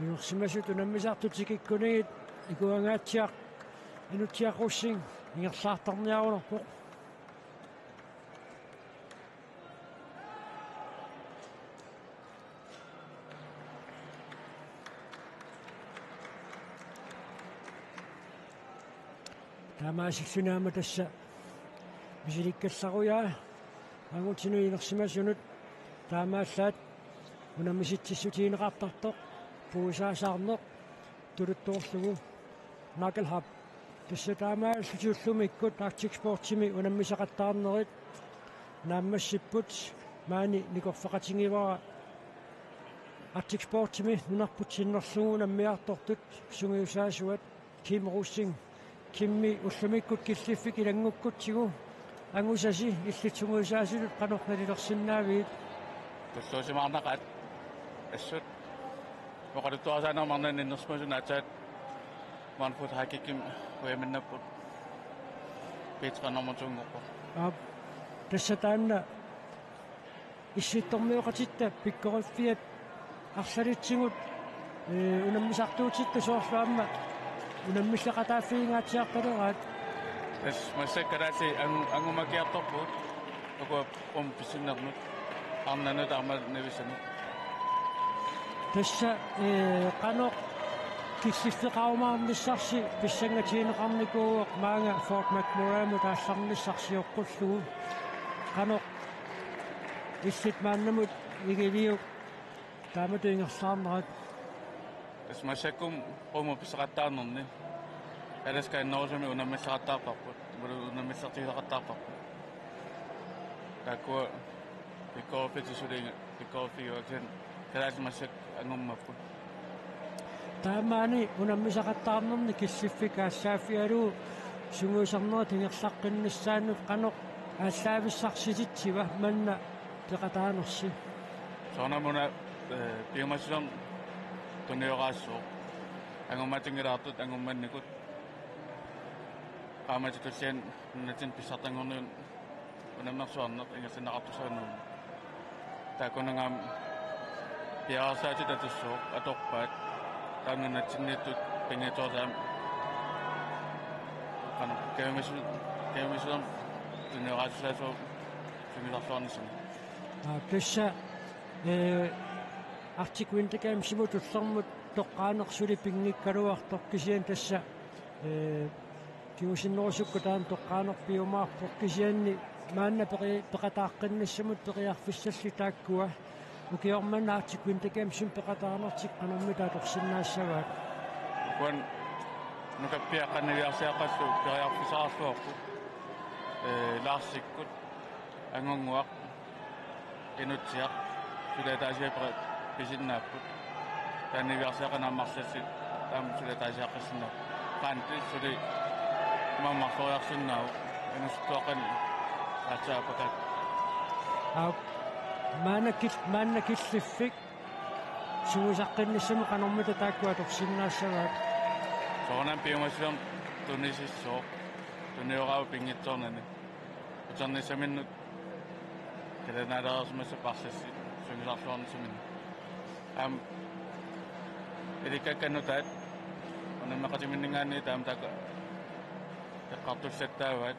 Inersimasut unammisartut tikikkunigit Ikuangaatsiaq Inutsiaq Rosing ingerlaartarniarunarpoq. Taamaasilluni aamma tassa misilikkallarujaa angutinut inersimasunut taamaallaat unammisitsissutigineqartartoq puisaasarneq tuluttoorlugu Knucklehop. Tassa taamaallutik ullumikkut Arctic Sportsimi unammisaqattaarnerit naammassipput. Maani nikorfaqatigivara Arctic Sportsimi nunarput sinnerlugu unammiartortut sungiusaasuat Kim Rosing. Kimmi, ullumikkut killiffik ilanngukkutsigu angusasi illit sungiusaasutut qanoq nalilersinnaavigit? Tulluusimaarnaqaat assut oqaluttuarisaanerup marlunnik innersimasunik aatsaat One Foot High Kickimi ujaminnapput B tre nummer to-nngorpoq. Aap, tassa taanna issittormioqatitta pikkoriffiat arlalitsigut, ee, unammisartuutitta soorlu aamma unammilleqataaffigingaatsiartaleraat. Tassa massakkut kalaallit angu-, angummakiartorpugut. Ukua qummut pissinernut, arnanut aamma nivissanut. Tassa, ee, qanoq killiffeqarumaarnissarsi pissangatigineqarnikuuvoq maanga Fort McMurray-mut aallarnissarsi oqqullugu. Qanoq illit maannamut Igiliuk taamatut ingerlaarnerat? Tassa massakkut qummut pisseqattaarnerni Alaska innerusumik unammilleqattaarparput, imaluunniit unammillertigineqattaarparput. Taakkua pikkoriffiit suli pikkoriffigivaat, kisianni kalaallit massakkut angummapput. Taamani unammisaqattaarnerni killiffik aallaaffigalugu sungiusarnerit ingerlaqqinnissaannut qanoq aallaavissarsititsiva manna peqataanersi? Soorunami una, ee, piumassusermik tunioraassooq. Angummaatinngilaartut angummannikut. Qaammatit tulliani nunatsinni pissartanngorniunneq unammersuarneq ingerlanneqartussaanngorneq. Taakkununnga aamma piareersaatit atussooq, atorpaat, taava nunatsinniittut pinngitsooratik aamma. Qanoq kajumissu-, kajumissusermik tunioraasussaassuugut sungiusarluarnissami. Aa, tassa, ee, Arctic Winter Gamesimut tullermut toqqaaneq suli pinngikkaluartoq, kisianni tassa, ee, kingusinnerusukkut taanna toqqaaneq piumaarpoq, kisianni maanna peri-, peqataaqqinnissannut periarfissallit taakkua ukioq manna Arctic Winter Gamesimut peqataanertik qanormita atorsinnaassavaat? Ukua nukappiaqqat niviarsiaqqallu periarfissaqarluarput, ee, Larsikkut, Angunnguaq, Inutsiaq suli ataasiakkaat pisinnaapput. Taanna niviarsiaqqat aamma arlallit aamma suli ataasiaqqassinnaapput. Qanti suli aamma marloriarsinnaavoq. Inuusuttuaqqani aatsaat aappakat. Aap, maanna kil-, maanna killiffik sungiusaqqinnissamut qanormita taakku atorsinnaassavaat? Soorunami piumassusermik tunisissooq, tunioraavoq pinngitsoornani. Uternissaminnut kalaalinaalereersimassapput arlallit sungiusarluarnissaminnut. Aamma ilikkakkat nutaat unammeqatiminninngaanniit taama taakku eqqartullattaavaat.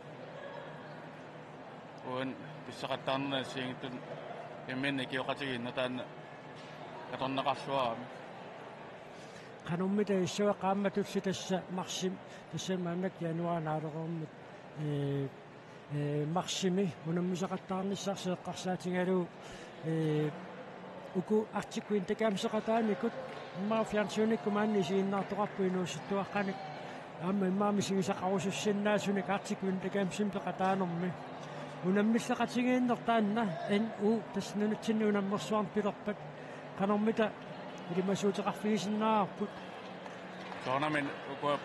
Uani pisseqattaarnerni assigiinngitsunik imminut ikioqatigiinneq taanna atorneqarluarami. Qanormita issava qaammatulli tassa marsimi, tassa maannakkut januaarip naalereermat, ee, ee, marsimi unammisaqattaarnissarsi eqqarsaatigalugu, ee, uku Arctic Winter Gameseqataanikut immaqa fjernsynikkut maani isiginnaartoqarpoq inuusuttuaqqanik aamma immaqa misigisaqarusussinnaasunik Arctic Winter Gamesimik peqataanermi. Unammilleqatigiinneq taanna N U, tassa nunatsinni unammersuarneq pilerpat, qanormita ilimasuuteqarfigisinnaavarput? Soorunami ukua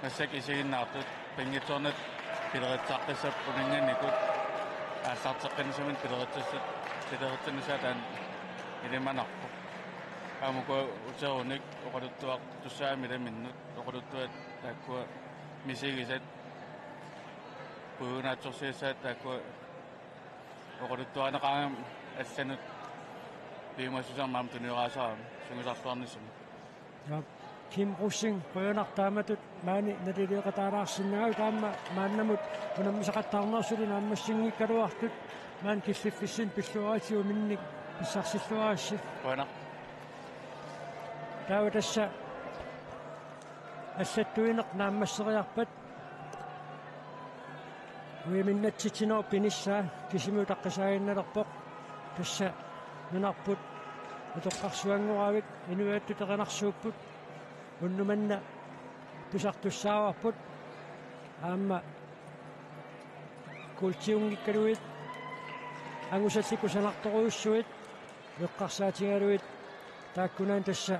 massakkut isiginnaartut pinngitsoornatik pileritsaqqissapput uninnganikut, aallarteqqinnissaminnik pileritsassat, pileritsinnissaat taanna ilimanarpoq. Aamma ukua uterunik oqaluttuartussaammat ilaminnut, oqaluttuat taakkua misigisat, puiunaatsorsiassaat taakkua oqaluttuarineqarami allanut piumassusermik aamma tunioraasarami sungiusarluarnissami. Ja, Kim Rosing, qujanaq taamatut maani nalileeqataalaarsinnaagavit, aamma maannamut unammisaqattaarnerit suli naammassinngikkaluartut maani killiffissinni pilluaritsi uminnik pissarsilluaritsi. Qujanaq. Taava tassa Allattuineq naammasseriarpat uiminnatsitsinerup pinissaa kisimi utaqqisaaginnalerpoq. Tassa nunarput utoqqarsuanngoravit inuiattut erinarsuupput. Unnuk manna tusartussaavarput. Aamma kuultiunngikkaluit angusallit kusanartorujussuit eqqarsaatigalugit taakkunani tassa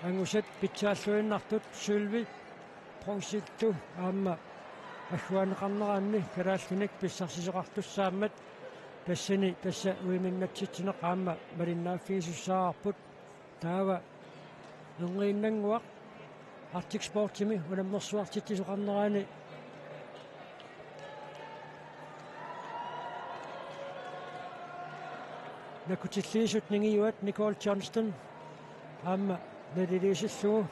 angusat pitsaalluinnartut sølvi, bronzitut aamma agguaanneqarneranni kalaallinik pissarsisoqartussaammat tassani tassa uiminnatsitsineq aamma malinnaaffigisussaavarput. Taava Erniinnannguaq Arctic Sportsimi unammersuartitsisoqarnerani nakutilliisut ningiuat Nicole Johnston aamma naliliisillugu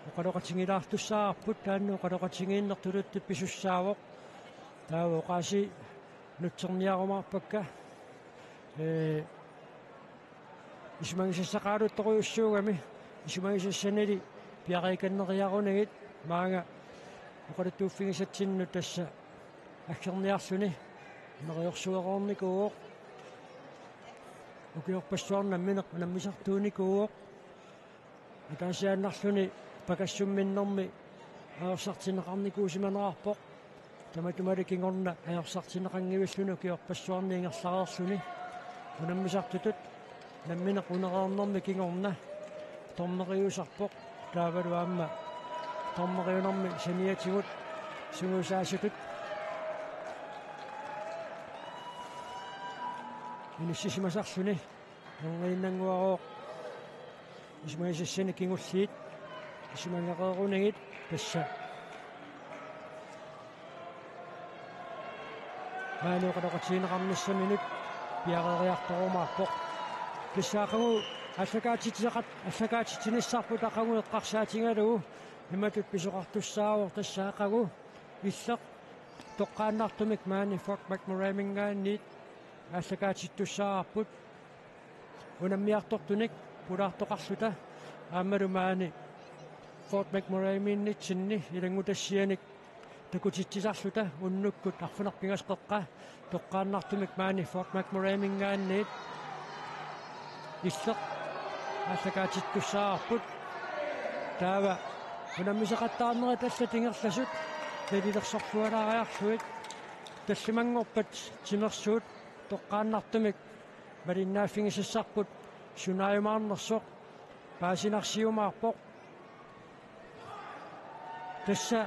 oqaloqatigilaartussaavarput, taanna oqaloqatigiinneq tuluttut pisussaavoq. Taava oqaasii nutserniarumaarpakka. Ee, isumagisassaqaruttorujussuugami, isumagisassanili piareekanneriarunagit maanga oqaluttuuffigisatsinnut tassa aggerniarluni neriorsuereernikuuvoq. Ukiorpassuarni nammineq unammisartuunikuuvoq. Ataasiaannarluni pakassumminnermi ajorsartinneqarnikuusimanerarpoq. Tamatumali kingorna ajorsartinneqanngivilluni ukiorpassuarni ingerlareerluni. Unammisartutut nammineq unereernermi kingorna dommeriusarpoq. Taavalu aamma dommeriunermi saniatigut sungiusaasutut inissisimasarluni. Erniinnannguarooq isumagisassani kingulliit isumagereerunagit tassa maani oqaloqatigineqarnissaminut piareeriartorumaarpoq. Tassa aqagu aallakaatitseqat-, aallakaatitsinissarput aqagu eqqarsaatigalugu imatut pisoqartussaavoq, tassa aqagu Illeq toqqaannartumik maani Fort McMurrayminngaanniit aallakaatittussaavarput. Unammiartortunik pulaartoqarluta aammalu maani Fort McMurraymiinnitsinni ilanngutassianik takutitsisarluta unnukkut arfineq-pingasut qeqqa toqqaannartumik maani Fort McMurrayminngaanniit Illeq aallakaatittussaavarput. Taava unammisaqattaarnerit allat ingerlasut nalilersorlualaariarlugit tallimanngorpat timersuut toqqaannartumik malinnaaffigisassarput sunaajumaarnersoq paasinarsiumaarpoq. Tassa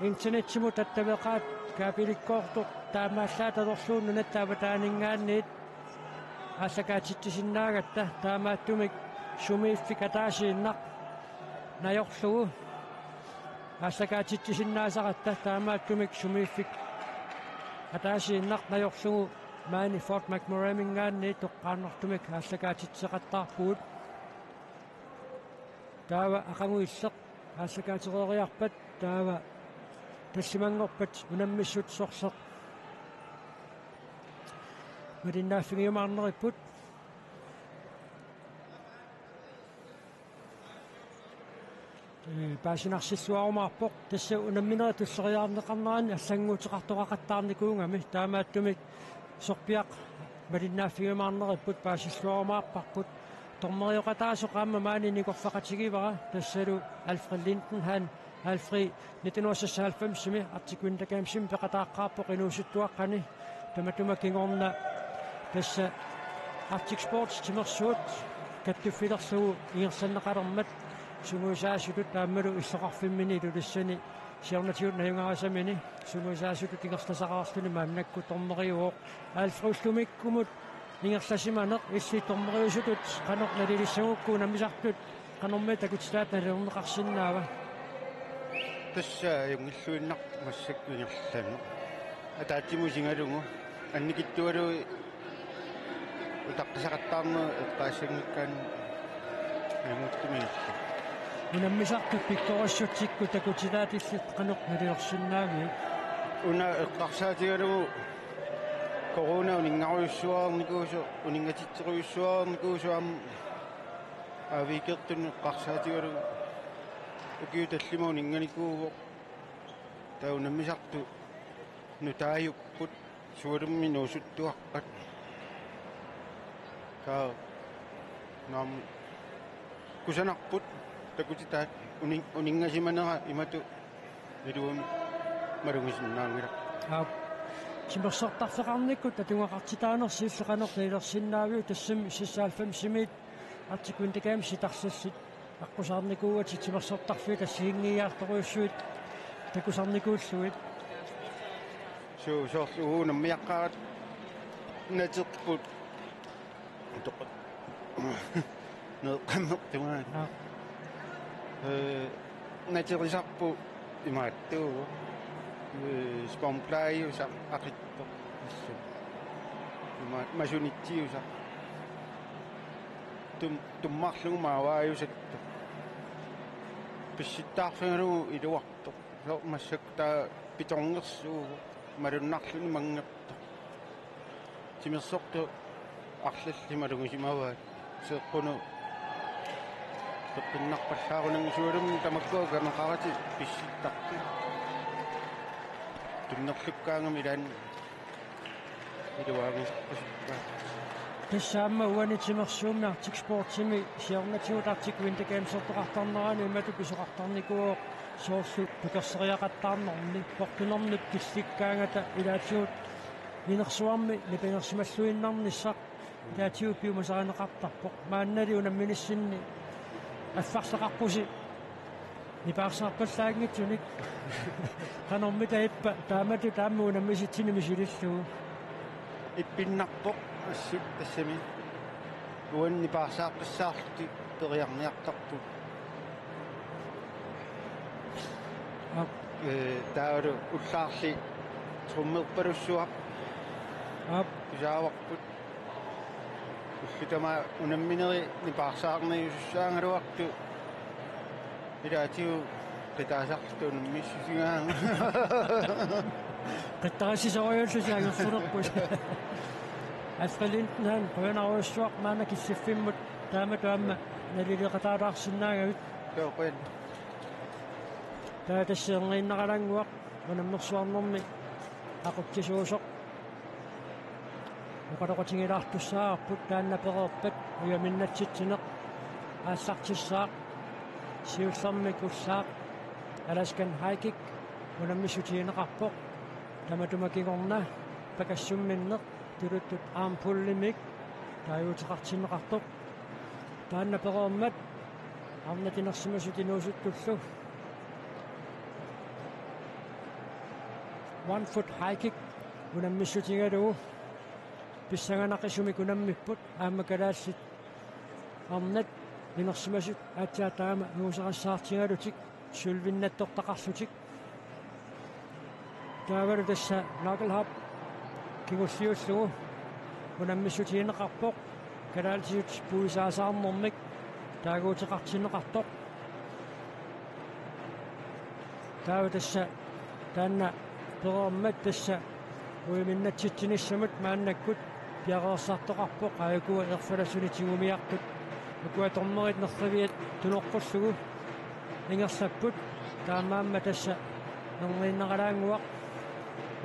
internetsimut attaveqaat kaabilikkoortoq taamaallaat atorlugu nunatta avataaninngaanniit aallakaatitsisinnaagatta, taamaattumik sumiiffik ataasiinnaq najorlugu aallakaatitsisinnaasaratta, taamaattumik sumiiffik ataasiinnaq najorlugu maani Fort McMurrayminngaanniit toqqaannartumik aallakaatitsisoqattaarpugut. Taava aqagu Illeq aallakaatereeriarpat taava tallimanngorpat unammissut sorleq malinnaaffigiumaarneripput. Ee, paasinarsilluarumaarpoq. Tassa unamminerit tulleriiaarneqarneranni allannguuteqartoqaqattaarnikuugami, taamaattumik sorpiaq malinnaaffigiumaarneripput paasilluarumaarparput. Dommerioqataasoq aamma maani nikorfaqatigivara, tassalu Alfred Lindenhan. Alfred nitten hundrede seksoghalvfems-imi Arctic Winter Gamesimi peqataaqqaarpoq inuusuttuaqqani. Tamatuma kingorna tassa Arctic Sports timersuut kattuffilerlugu ingerlanneqalermat sungiusaasutut aammalu illoqarfimmini Ilulissani siornatigut najugarisamini sungiusaasutut ingerlasaqarluni maannakkut dommeriuvoq. Alfred, ullumikkumut ingerlasimaneq, illit dommeriusutut qanoq nalilissagukku unammisartut qanormi takutitaata nalilerneqarsinnaava? Tassa ajunngilluinnarpoq massakkut ingerlaneq. Ataatsimut isigalugu annikitsualuit utaqqisaqattaarnerit eqqaassanngikkaanni ajunngitsuminik. Unammisartut pikkorissutsikkut takutitaat illit qanoq nalilersinnaaviuk? Una eqqarsaatigalugu Corona uninngarujussuarnikuusoq, uninngatitserujussuarnikuusoq aamma aaviikertunut eqqarsaatigalugu ukiut tallimat uninnganikuuvoq. Taava unammisartut nutaajupput, sualummik nuusuttuaqqat. Kaa naam kusanarput takutitaat unin-, uninngasimanera imatut iluamik malugisinnaanngilaq. Aap. Timersortarfeqarnikkut atugaqartitaanersi illit qanoq ilersinnaaviuk, tassami seksoghalvfemsimiit Arctic Winter Games sitarsallit aqqusaarnikuugatit timersortarfiit assigiinngiiaartorujussuit takusarnikuullugit? Suu, soorlu uagut unammiaqqaaratta naterput. Toq-, neqqammertugaat. Aap. Ee, naterisarput imaattuuvoq. Ee, spånpladeusaq aqittoq. Assut. Imaat masunitsiusaq. Tum-, tummarlugu maavaajusattoq. Pissittaarfigalugu iluartoq. Soorlu massakkut taava pitorngersuuvoq, malunnarluni manngertoq. Timersortut arlallit malugisimavaat. Seeqqunut peqqinnarpallaarunanngilaq, sualummik tamakkua kaneqaratik pissittartut. Tunnerlukkaangami ilaanni iluaanngilaq. Tassa aamma uani timersuummi Arctic Sportsimi siornatigut Arctic Winter Gamesertoqartarnerani imatut pisoqartarnikuuvoq, soorlu tukerseriaqattaarnermi portunermut killikkaangata ilaatigut inersuarmi nipangersimalluinnarnissaq ilaatigut piumasarineqartarpoq. Maannali unamminissinni affarleqarpusi nipaarsaarpallaanngitsunik. Qanormita ippa, taamatut aamma unammisitsineq misilillugu? Ippinnarpoq assut, tassami uani nipaarsaaqqissaarlutik periarniartarput. Aap. Ee, taavalu ullaarli trommerpalussuaq. Aap. Tusaavarput. Ullut tamaasa unammineri nipaarsaarniusussaagaluartut ilaatigut qitaasarluta unammissutigaat. Qittarissisorujuullusi angersunerput. Alfred Lindman, qujanarujussuaq maanna killiffimmut taamatut aamma nalileqataalaarsinnaagavit. Joo, qujan. Taava tassa erniinnaralaannguaq unammersuarnermi aqutsisuusoq. Oqaloqatigilaartussaavarput taanna pereerpat ujaminnatsitsineq aallartissaaq. Siullermik ullaaq Alaskan High Kick unammissutigineqarpoq. Tamatuma kingorna pakassumminneq tuluttut armpulimik taaguuteqartinneqartoq. Taanna pereermat arnat inersimasut inuusuttullu one foot high kick unammissutigalugu pissanganaqisumik unammipput, aamma kalaallit arnat inersimasut aatsaat taama nuuserissaartigalutik sølvinnattortaqarlutik. Taavalu tassa knucklehop kingulliullugu unammissutigineqarpoq, kalaallisut puisaasaarnermik taaguuteqartinneqartoq. Taava tassa taanna pereermat tassa ujaminnatsitsinissamut maannakkut piareersartoqarpoq, aajuku erfalasunik tigumiartut. Ukua dommerit nerriviat tunoqqullugu ingerlapput. Taamaammat tassa erniinnaralaannguaq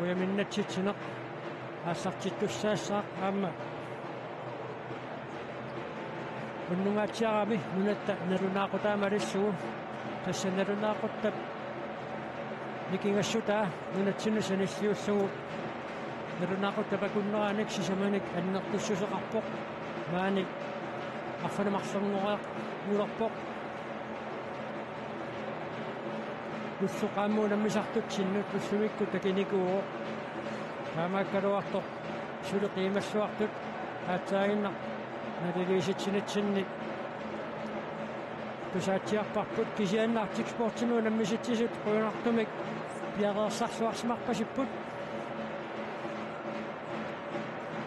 ujaminnatsitsineq aallartittussaassaaq aamma unnungaatsiarami nunatta nalunaaqutaa malillugu. Tassa nalunaaquttap nikingassutaa nunatsinni sanilliullugu nalunaaquttap akunneranik sisamanik annertussuseqarpoq. Maani arfineq-marlunngoriartulerpoq. Ulloq aamma unammisartutsinnut ullumikkut takinikuuvoq. Taamaakkaluartoq suli qiimalluartut aatsaaginnaq naliliisitsinitsinni tusaatsiarparput, kisianni Arctic Sportsimi unammisitsisut qujanartumik piareersarluarsimarpasipput.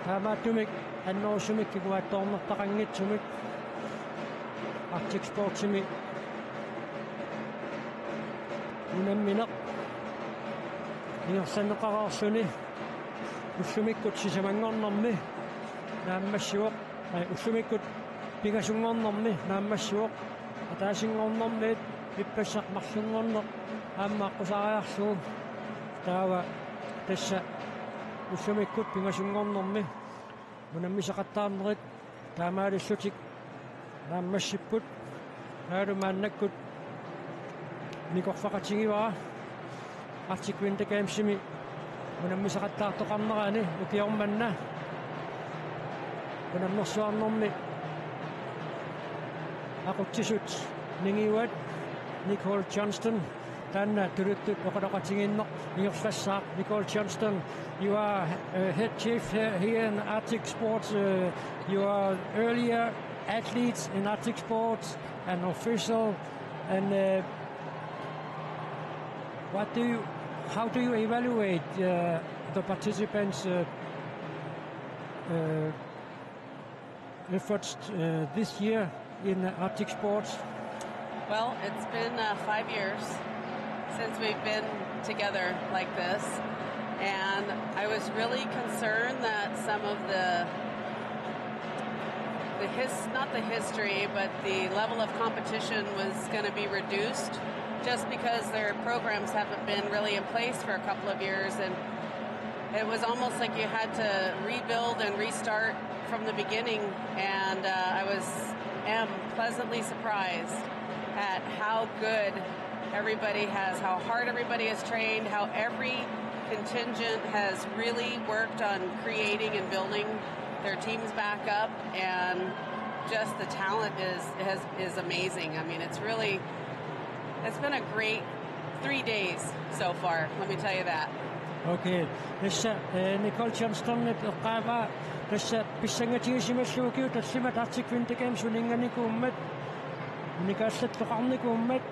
Taamaattumik annerusumik kinguaattoornertaqanngitsumik Arctic Sportsimi unammineq ingerlanneqareerluni Ullumikkut sisamanngornermi naammassivoq, eh, ullumikkut pingasunngornermi naammassivoq, ataasinngornermiit ippassaq marlunngorneq aamma aqqusaajarlugu. Taava tassa ullumikkut pingasunngornermi unammisaqattaarnerit taamaalillutik naammassipput. Taavalu maannakkut nikorfaqatigivara Arctic Winter Gamesimi unammisaqattaartoqarnerani ukioq manna unammersuarnermi aqutsisut ningiuat Nicole Johnston, taanna tuluttut oqaloqatigiinneq ingerlassaaq. Nicole Johnston, you are, uh, head chief here, here in Arctic Sports. Uh, you are earlier athletes in Arctic Sports and official. And, uh, what do you, how do you evaluate, uh, the participants', uh, uh, efforts, uh, this year in Arctic Sports? Well, it's been uh, five years since we've been together like this, and I was really concerned that some of the the his not the history, but the level of competition was going to be reduced, just because their programs haven't been really in place for a couple of years, and it was almost like you had to rebuild and restart from the beginning, and uh, I was am pleasantly surprised at how good everybody has, how hard everybody has trained, how every contingent has really worked on creating and building their teams back up, and just the talent is has, is amazing. I mean, it's really it's been a great three days so far. Let me tell you that. Okay. Tassa, eh, Nicole Johnstonip eqqaavaa, tassa pissangatigisimallugu ukiut tallimat Arctic Winter Games uninnganikuummat, unikaallattoqarnikuummat,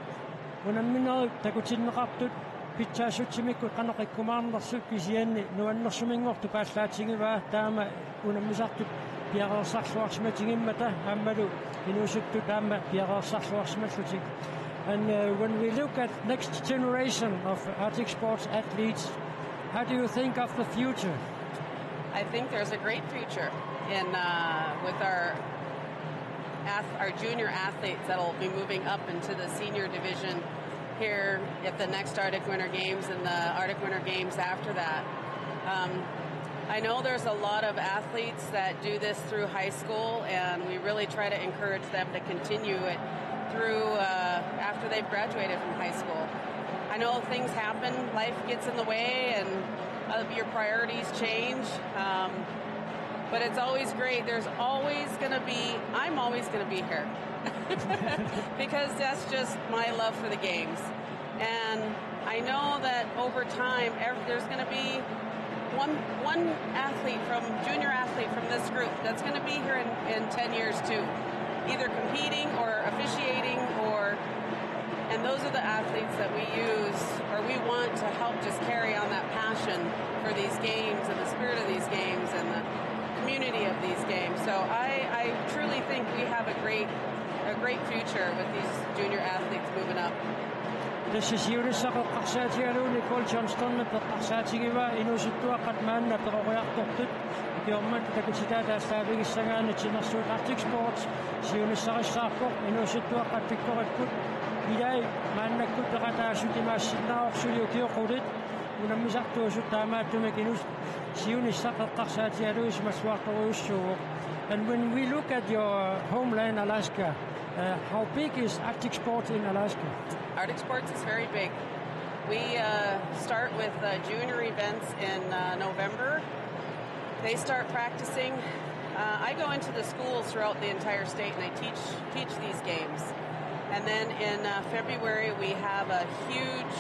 unamminerit takutinneqartut pitsaassutsimikkut qanoq ikkumaarnersut, kisianni nuannersuminngortut paallaatigivaa, taama unammisartut piareersarluarsimatigimmata aammalu inuusuttut taama piareersarluarsimallutik. And, uh, when we look at next generation of Arctic sports athletes, how do you think of the future? I think there's a great future in uh, with our ath- our junior athletes that'll be moving up into the senior division here at the next Arctic Winter Games and the Arctic Winter Games after that. Um, I know there's a lot of athletes that do this through high school, and we really try to encourage them to continue it through uh, after they've graduated from high school. I know things happen, life gets in the way, and uh, your priorities change. Um, but it's always great. There's always going to be, I'm always going to be here because that's just my love for the games. And I know that over time, ev- there's going to be one one athlete from junior athlete from this group that's going to be here in, in ten years too, either competing or officiating or and those are the athletes that we use or we want to help just carry on that passion for these games and the spirit of these games and the community of these games. So I, I truly think we have a great a great future with these junior athletes moving up. Tassa siunissaq eqqarsaatigalugu Nicole Johnstonip eqqarsaatigivaa inuusuttuaqqat maanna peroriartortut ukiormanna takutitaata aallaavigissangaanni timersuut Arctic Sports siunissarissaarpoq. Inuusuttuaqqat pikkoripput, ilai maannakkut peqataasut imaassinnaavoq suli ukioq qulit unammisartuusut, taamaattumik inuusuttut siunissaq eqqarsaatigalugu isumalluartorujussuuvoq. And when we look at your homeland, Alaska, uh, how big is Arctic sports in Alaska? Arctic sports is very big. We uh, start with uh, junior events in uh, November. They start practicing. Uh, I go into the schools throughout the entire state and I teach teach these games. And then in uh, February we have a huge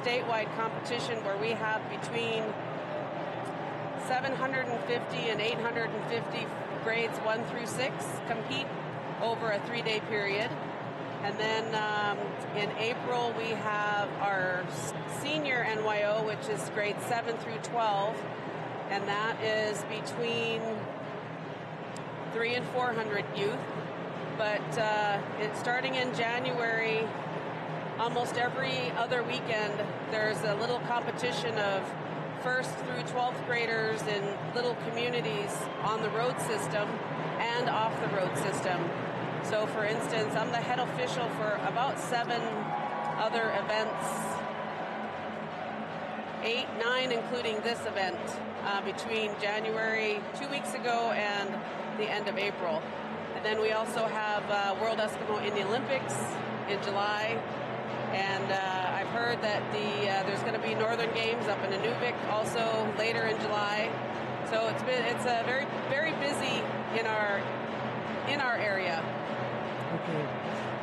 statewide competition where we have between seven hundred fifty and eight hundred fifty grades one through six compete over a three-day period. And then um, in April we have our s- senior N Y O, which is grade seven through twelve, and that is between three and four hundred youth. But uh, it, starting in January, almost every other weekend, there's a little competition of first through twelfth graders in little communities on the road system and off the road system. So, for instance, I'm the head official for about seven other events, eight, nine, including this event, uh, between January two weeks ago and the end of April. And then we also have uh, World Eskimo in the Olympics in July. And uh, I've heard that the uh, there's going to be Northern Games up in Inuvik also later in July. So it's been it's uh, very very busy in our in our area. Okay.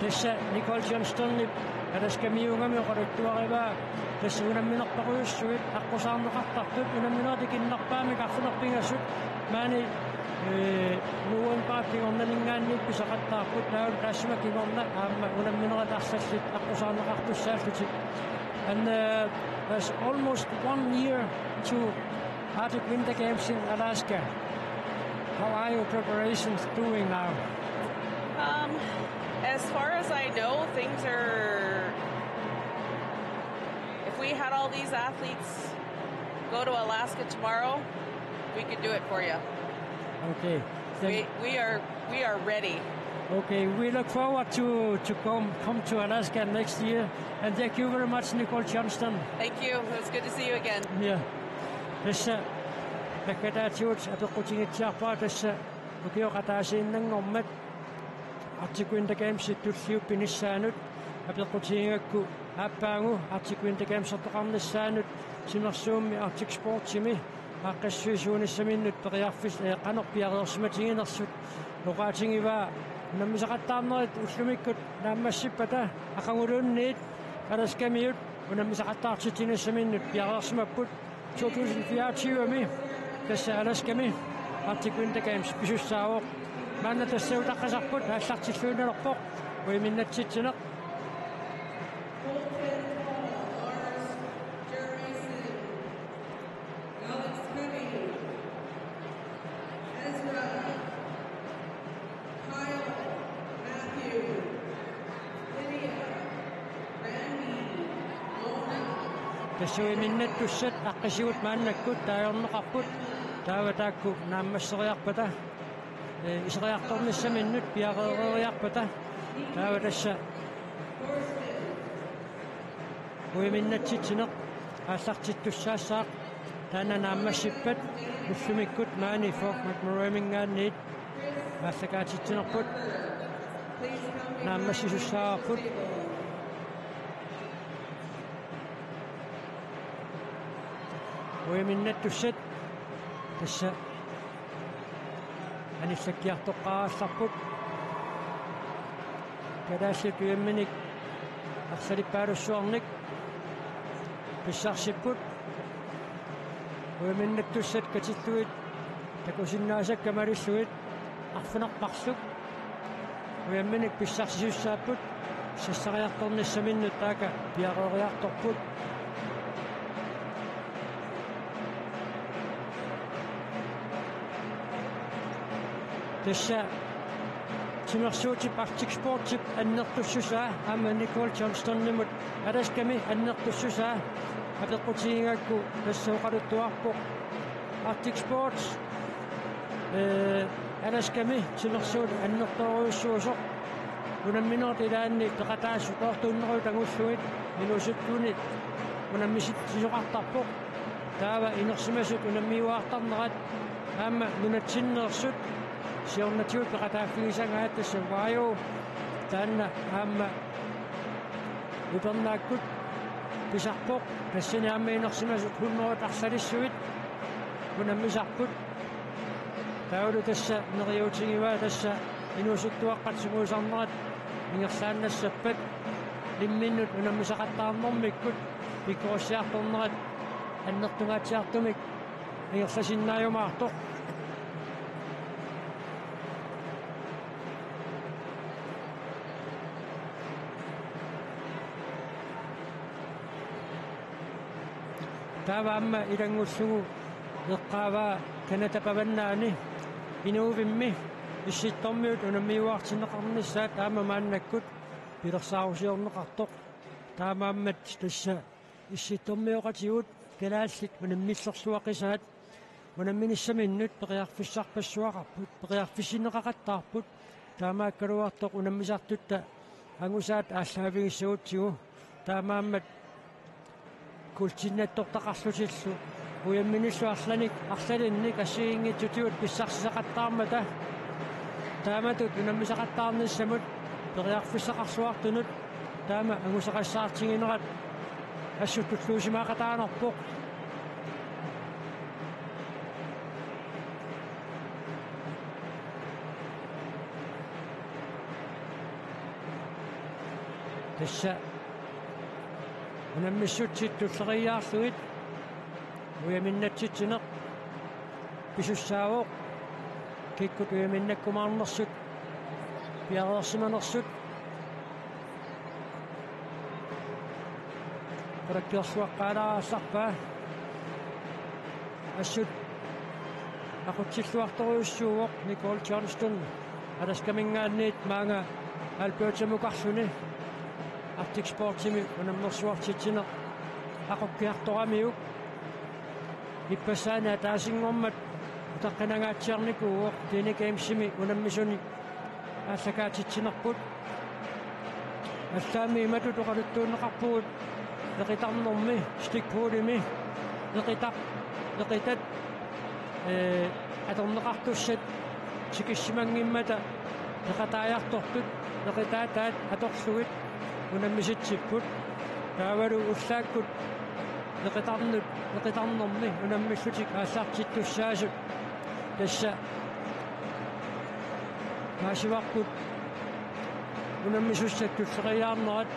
Tassa Nicole Johnstonip Alaskamiuugami oqaluttuarivaa tassa unamminerpassuit aqqusaarneqartartut unamminerit ikinnerpaamik arfineq-pingasut maani, ee, novembarip kingornaninngaanniit pisaqattaarput taavalu taassuma kingorna aamma unamminerit arlallit aqqusaarneqartussaallutik. And uh, there's almost one year to Arctic Winter Games in Alaska. How are your preparations doing now? Um, as far as I know, things are. If we had all these athletes go to Alaska tomorrow, we could do it for you. Okay. Then, We, we are we are ready. Okay, we look forward to, to come, come to Alaska next year. And thank you very much, Nicole Johnston. Thank you. It was good to see you again. Ja. Tassa naggataatigut apeqqutigitsiarpara tassa ukioq ataasiinnanngormat Arctic Winter Gamesip tulliup pinissaanut apeqqutigigakku aappaagu Arctic Winter Gamesertoqarnissaanut timersuummi Arctic Sportsimi aaqqissuisuunissaminnut periarfis-, ee, qanoq piareersimatiginersut oqaatigivaa unammisaqattaarnerit ullumikkut naammassippata aqaguluunniit Alaskamiut unammisaqattaartitsinissaminnut piareersimapput to tusind fireogtyve-mi tassa Alaskami Arctic Winter Games pisussaavoq. Maanna tassa utaqqisarput aallartilluinnalerpoq uiminnatsitsineq. Tassa uiminnaattussat aqqisigut maannakkut taagorneqarput taava taakku naammasseriarpata, ee, iseriartornissaminnut piareeriarpata taava tassa uiminnatsitsineq aallartittussaassaaq taanna naammassippat ullumikkut maani Falk McMurray-minngaanniit aallakaatitsinerput naammassisussaavarput. Uiminnaattussat tassa anillakkiartoqqaarallarput. Kalaallit uiminnik arsalippaalussuarnik pissarsipput. Uiminnaattussat katillugit takusinnaasakka malillugit arfineq-marluk uiminnik pissarsisussaapput sassariartornissaminnut taakku piareeriartorput. Tassa timersuutip Arctic Sportsip annertussusaa aamma Nicole Johnstonimut Alaskami annertussusaa apeqqutigigakku tassa oqaluttuarpoq Arctic Sports, ee, Alaskami timersuut annertoorujussuusoq unamminerit ilaanni peqataasut oortuunneruit angullugit inuusuttuunik unammisitsisoqartarpoq. Taava inersimasut unammiuaartarnerat aamma nunatsinneersut siornatigut peqataaffigisagaat tassa Vaio taanna aamma upernaakkut pisarpoq tassani aamma inersimasut hundredet arsalissuit unammisarput. Taavalu tassa neriuutigivaa tassa inuusuttuaqqat sungiusarnerat ingerlaannassappat imminnut unammisaqattaarnermikkut pikkorissiartornerat annertungaatsiartumik ingerlasinnaajumaartoq. Taava aamma ilanngullugu eqqaavaa Canadap avannaani Inuvimmi Issittormiut unammiuaartinneqarnissaat aamma maannakkut pilersaarusiorneqartoq. Taamaammat tassa Issittormioqatigut kalaallit unammillerluaqisaat unamminissaminnut periarfissarpassuaqarput, periarfissinneqaqattaarput, taamaakkaluartoq unammisartutta angusaat aallaavigissagutsigu, taamaammat kuultinnattortaqarlutillu ujamminillu arlanik arlalinnik assigiinngitsutigut pissarsisaqattaarmata taamatut unammisaqattaarnissamut periarfissaqarluartunut taama angusaqassaartiginerat assut tulluusimaaqataanerpoq. Tassa unammissutsit tulleriiaarlugit ujaminnatsitsineq pisussaavoq, kikkut ujaminnakkumaarnersut piareersimanersut. Qulakkeerluaqqaalaartarpaa. Assut aqutsilluartorujussuuvoq Nicole Johnston Alaskaminngaanniit maanga Albertamukarluni. Arctic Sportsimi unammersuartitsineq aqukkiartoramiuk. Ippassaani ataasinngormat utaqqinangaatsiarnikuuvoq Teenage Gamesimi unammisuni aallakaatitsinerput. Allaammi imatut oqaluttuunneqarpugut eqitarnermi, stickpullimi, eqitaq, eqitat, ee, atorneqartussat tikissimanngimmata peqataajartortut, peqataataat atorlugit unammisitsipput. Taavalu ullaakkut eqitarnut, eqitarnermi unammillutik aallartittussaasut. Tassa paasivarput unammisussat tulleriiaarnerat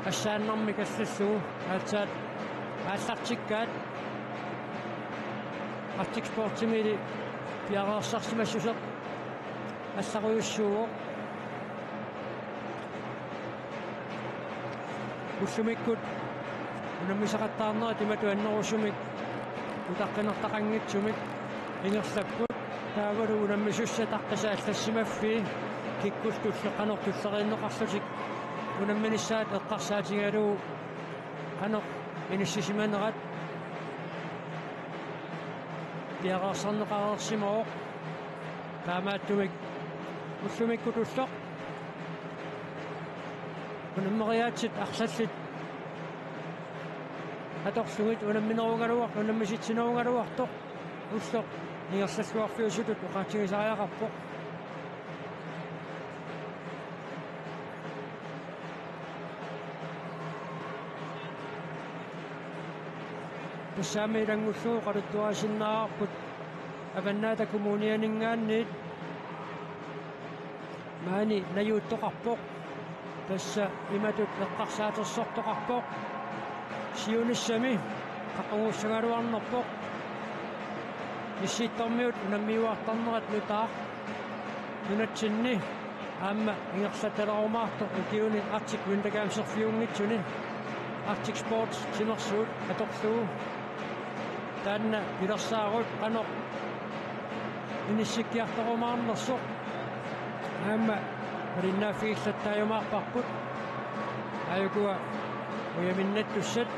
assaannarmik allallugu aatsaat aallartikkaat. Arctic Sportsimiilli piareersarsimassuseq allarujussuuvoq. Ullumikkut unammisaqattaarnerat imatut annerusumik utaqqinartaqanngitsumik ingerlapput. Taavalu unammisussat aqqisa allassimaffii kikkullu tulleq qanoq tulleriinneqarlutik unamminissaat eqqarsaatigalugu qanoq inissisimanerat piareersarneqareersimavoq. Taamaattumik ullumikkut ulloq unammeriaatsit arlallit atorlugit unamminerugaluar-, unammisitsinerugaluartoq ulloq ingerlalluarfiusutut oqaatigisariaqarpoq. Tassami ilanngullugu oqaluttuarisinnaavarput Avannaata Kommunianinngaanniit maani najuuttoqarpoq. Tassa imatut eqqarsaatersortoqarpoq. Siunissami qaqugussagaluarnerpoq. Issittormiut unammiuartarnerat nutaaq nunatsinni aamma ingerlatalerumaartoq ukiuni Arctic Winter Gameserfiunngitsuni Arctic Sports timersuut atorlugu. Taanna pilersaarut qanoq inissikkiartorumaarnersoq aamma malinnaaffigillattaajumaarparput. Aajukua ujaminnattussat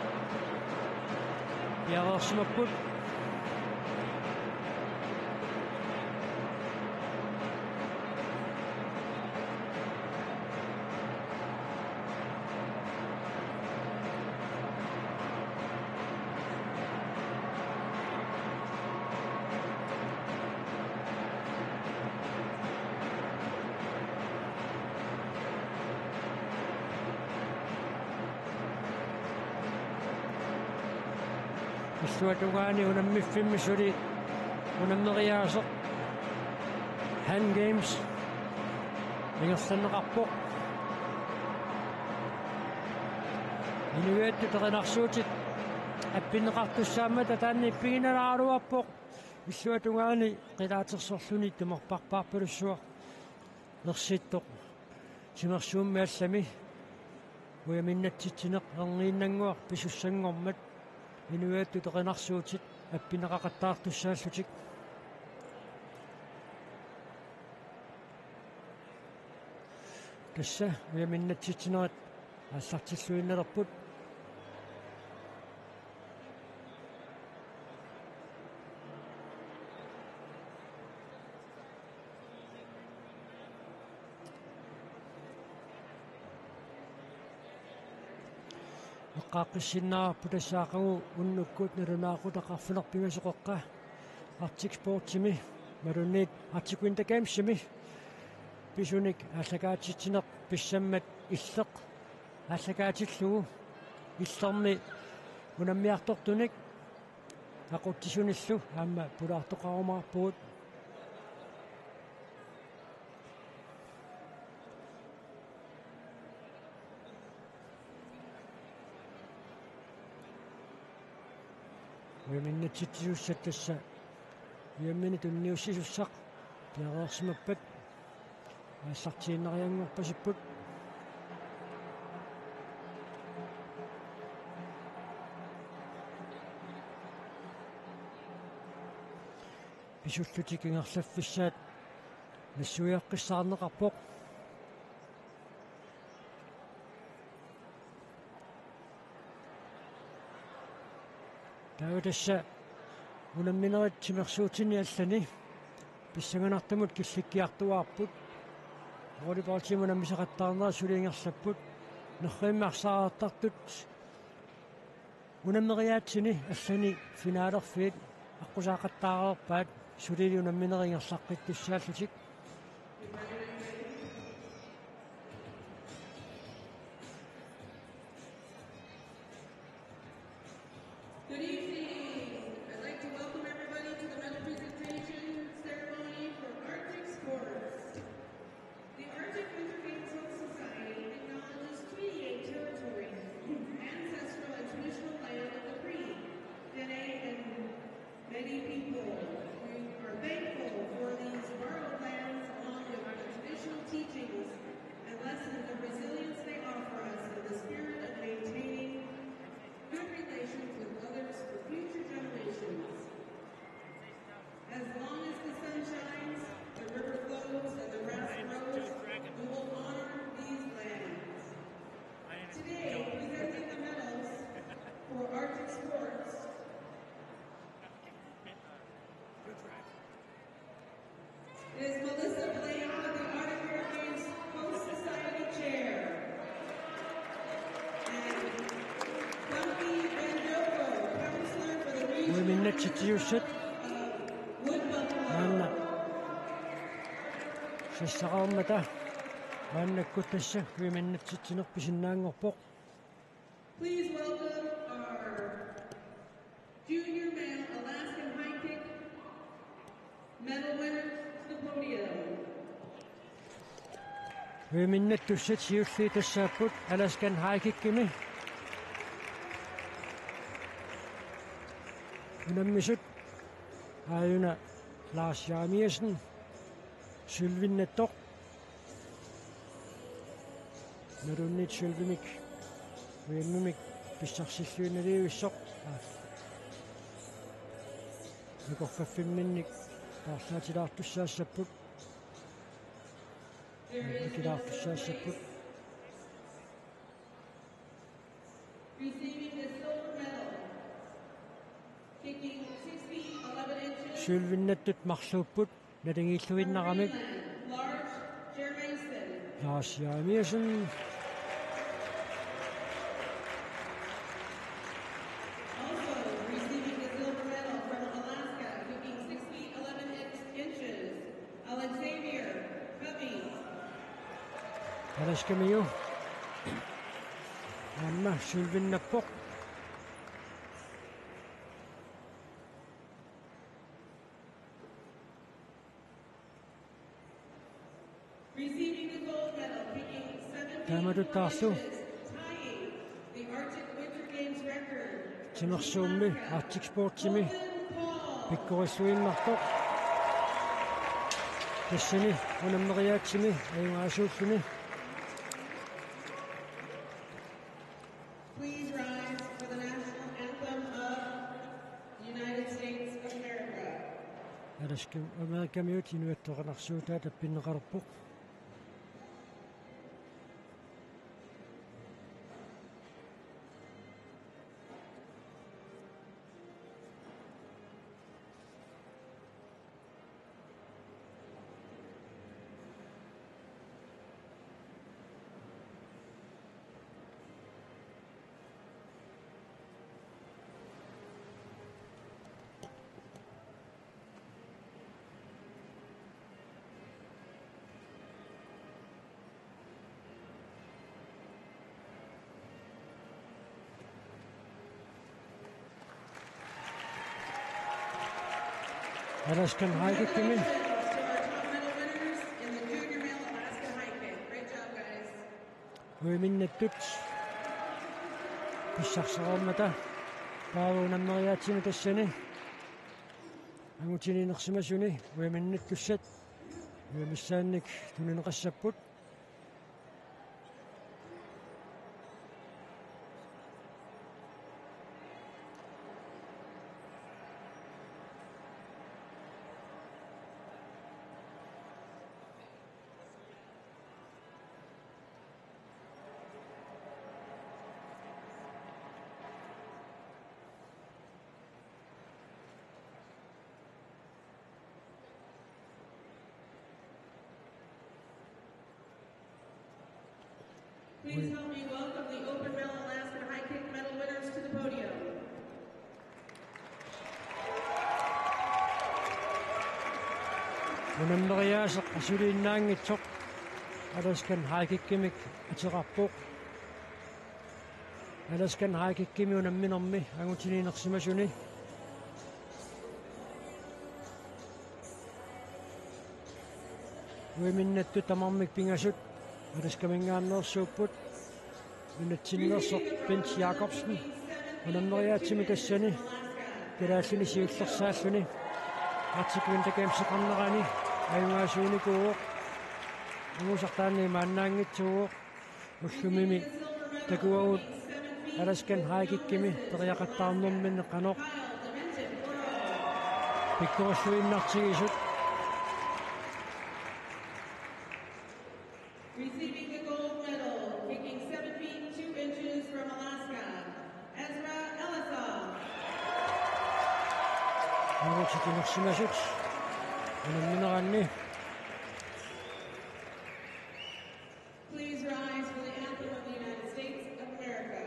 piareersimapput. Illuatungaani unammiffimmi suli unammeriaaseq Hand Games ingerlanneqarpoq. Inuiattut erinarsuutit appinneqartussaammata taanna ippiginalaaraluarpoq. Illuatungaani qilaatersorluni timerparpaarpalussuaq ersittoq timersuummi allami. Ujaminnatsitsineq erniinnannguaq pisussanngormat inuiattut erinarsuutit appinneqaqattaartussaallutik. Tassa ujaminnatsitsinerit aallartilluinnalerput. Eqqaaqqissinnaarput tassa aqagu unnukkut nalunaaqutaq arfineq-pingasut qeqqa Arctic Sportsimi imaluunniit Arctic Winter Gamesimi pisunik aallakaatitsineq pissammat illeq aallakaatillugu illermi unammiartortunik aqutsisunillu aamma pulaartoqarumaarpugut. Ujaminnatsitsisussat tassa ujammini tunniussisussaq piareersimappat aallartiinnarianngorpasipput. Pisullutik ingerlaffissaat nassuiaqqissaarneqarpoq. Taava tassa unamminerit timersuutini allani pissanganartumut killikkiartuaarput. Volleyballimut unammisaqattaarnerat suli ingerlapput. Nerrivimmi arsaartartut unammeriaatsini allani finalerfiit aqqusaaqattaareerpaat sulili unamminerit ingerlaqqittussaallutik. Good evening. I'd like to welcome everybody to the medal presentation ceremony for Arctic Sports. The Arctic Winter Games Host Society acknowledges twenty-eight territories, ancestral and traditional land of the Cree, Dene, and Many people, we are thankful for these borrowed lands, along with the traditional teachings and lessons of resilience they offer us in the spirit of maintaining good relations with others for future generations. As long as the sun shines, the river flows, and the grass grows, we will honor these lands. Today, presenting the medals for Arctic sports, Ms. Melissa Blaine, the Arctic Heritage Host Society Chair. And Dumpy Van Joko, Counselor for the Regional Ujaminnatsitsisussat. Of Wood Buffalo. Maanna sassaqarmata maannakkut tassa ujaminnatsitsineq pisinnaanngorpoq. Please welcome our Junior male Alaskan high kick medal winner to the podium. Ujaminnatsitsisussat siulliit tassaapput Alaskan high kickimi. Unammisut aajuna Lars Jeremiassen, sølvinnattoq. Imaluunniit sølvimik ujammimik pissarsilluinnalivissoq. Akorfaffimminnik paarlaatilaartussaassapput. Nikilaartussaassapput. Receiving the silver medal, kicking six feet eleven inches. Sølvinnattut marluupput naligiilluinnaramik. From Greenland, Lars Jeremiassen. Lars Jeremiassen. Also receiving the silver medal from Alaska, kicking six feet eleven inches, Alexavier Covey. Alaskamiu aamma sølvinnappoq. Receiving the gold medal, kicking seven feet four inches, tying the Arctic Winter Games record. Timersuummi Arctic Sportsimi pikkorissuinnartoq. Tassani unammeriaatsimi ajugaasuulluni. Please rise for the national anthem of the United States of America. Alaska Amerikamiut inuiaqatigiinnersuutaa tappinneqalerpoq. Alaskan high kickimi Great job, guys. uiminnattut pissarsereermata Paavo unammeriaatsimi tassani angutiniinersimasuni uiminnattussat uimissaannik tunineqassapput. Please help me welcome the Open Male Alaskan High Kick medal winners to the podium. Unammeriaaseq asuliinnaanngitsoq Alaskan high kickimik ateqarpoq. Alaskan high kickimi unamminermi angutiniinersimasuni uiminnattut tamarmik pingasut Alaskaminngaanneersuupput. Nunatsinneersoq Bent Jakobsen unammeriaatsimi tassani kalaallini siullersaalluni Arctic Winter Gameseqarnerani ajugaasuunikuuvoq. Angusaq taanna imaannaanngitsuuvoq. Ullumimi takuagut Alaskan high kickimi periaqattaarnerminni qanoq pikkorilluinnartigisut. Receiving the gold medal, kicking seven feet two inches from Alaska, Ezra Ellisov. Angutip inersimasut unammineranni. Please rise for the anthem of the United States of America.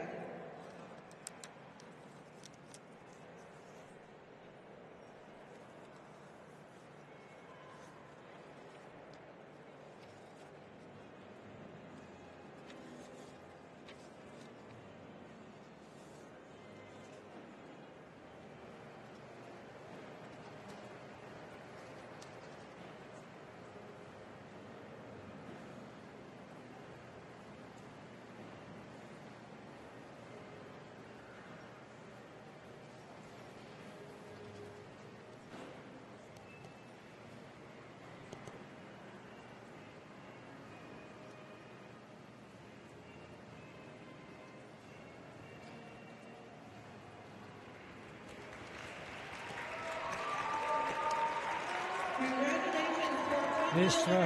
Ezra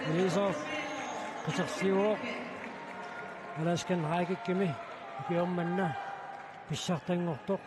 Ellisov qiterliuvoq Alaskan high kickimi ukioq manna pissartanngortoq.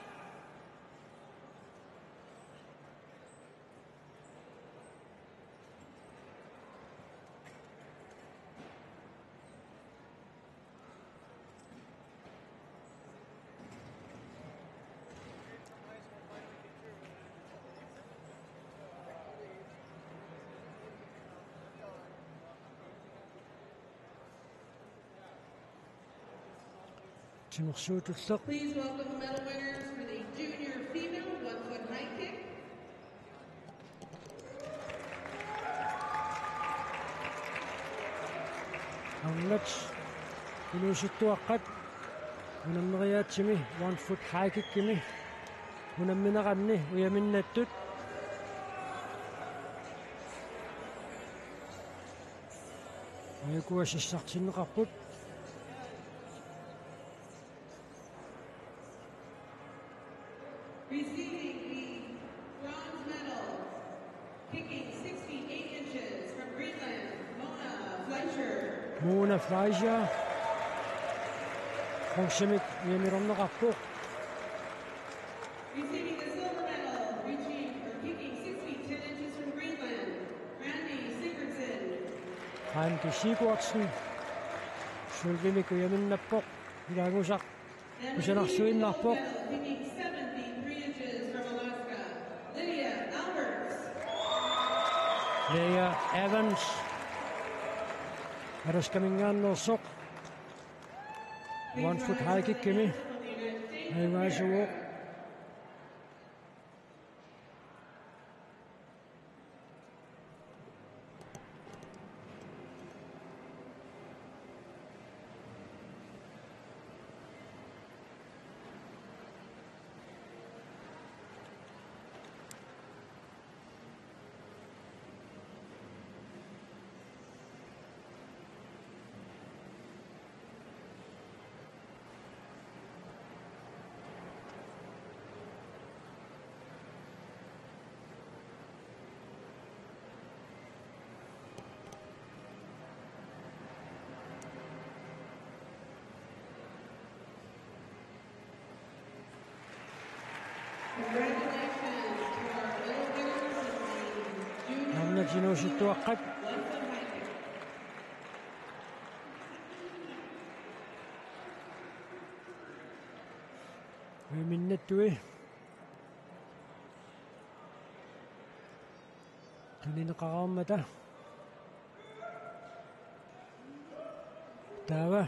Timersuutulleq. Please welcome the medal winners for the junior female one-foot high kick. Arnat inuusuttuaqqat unammeriaatsimi one foot high kickimi unammineranni ujaminnattut. Ajukua sassartinneqarput. Receiving the bronze medal, kicking six feet eight inches from Greenland, Mona Fleischer. Mona Fleischer. Bronzemik ujaminneqarpoq. Receiving the silver medal, reaching or kicking six feet ten inches from Greenland, Randy Sigurdson. Randy Sigurdson. Sølvimik ujaminnappoq. Ila angusaq kusanarsuinnarpoq. Leah Evans. Alaskaminngaanneersoq. One foot high kickimi ajugaasuuvoq. Arnat inuusuttuaqqat ujaminnattui tunineqareermata. Taava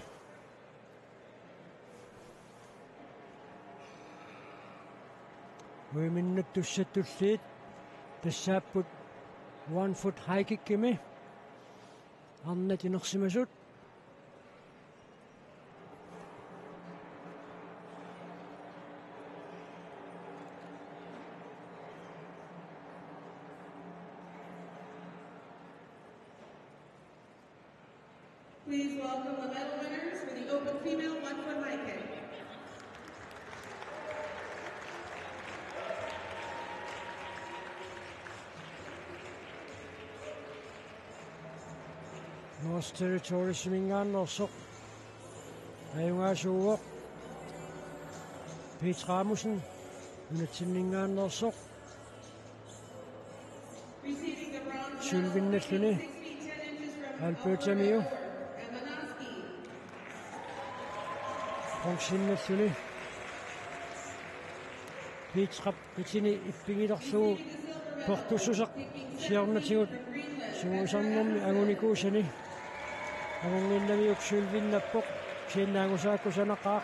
ujaminnattut tussat tulliit tassaapput one foot high kickimi arnat inersimasut. Please welcome the medal winners for the open female one foot high kick. North Territories-iminngaanneersoq ajugaasuuvoq Pete Rasmussen, nunatsinninngaanneersoq. Sølvinnalluni Albertamiu. Bronzennalluni Petrap qitini ippigilerlugu portussuseq siornatigut sungiusarnermi angunikuusani. Angunnginnamiuk sølvinnappoq, kisianni angusaakkusanaqaaq,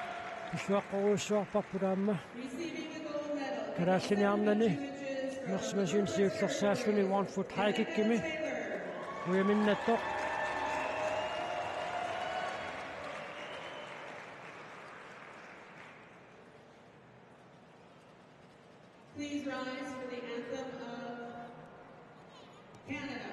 pilluaqqorujussuarparput aamma. Kalaallinit arnani inersimasunik siullersaalluni one foot high kickimi ujaminnattoq. Please rise for the anthem of Canada.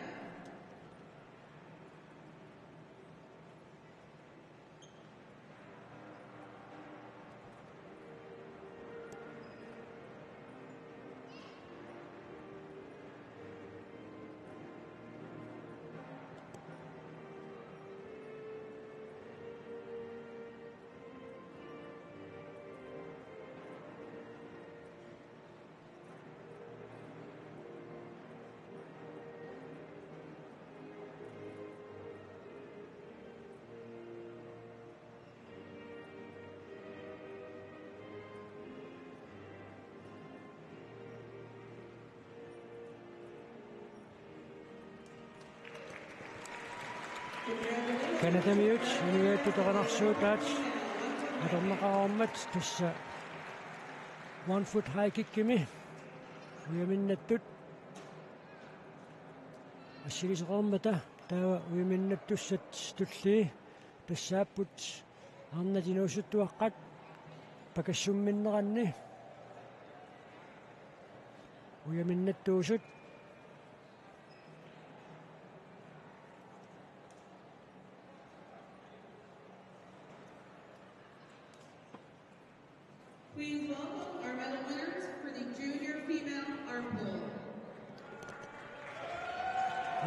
Canadamiut inuiattut erinarsuutaat atorneqareermat tassa one foot high kickimi ujaminnattoq assiliseqarmata. Taava ujaminnattussat tullii tassaapput arnat inuusuttuaqqat pakassumminneranni ujaminnattuusut. Please welcome our medal winners for the junior female arm pull.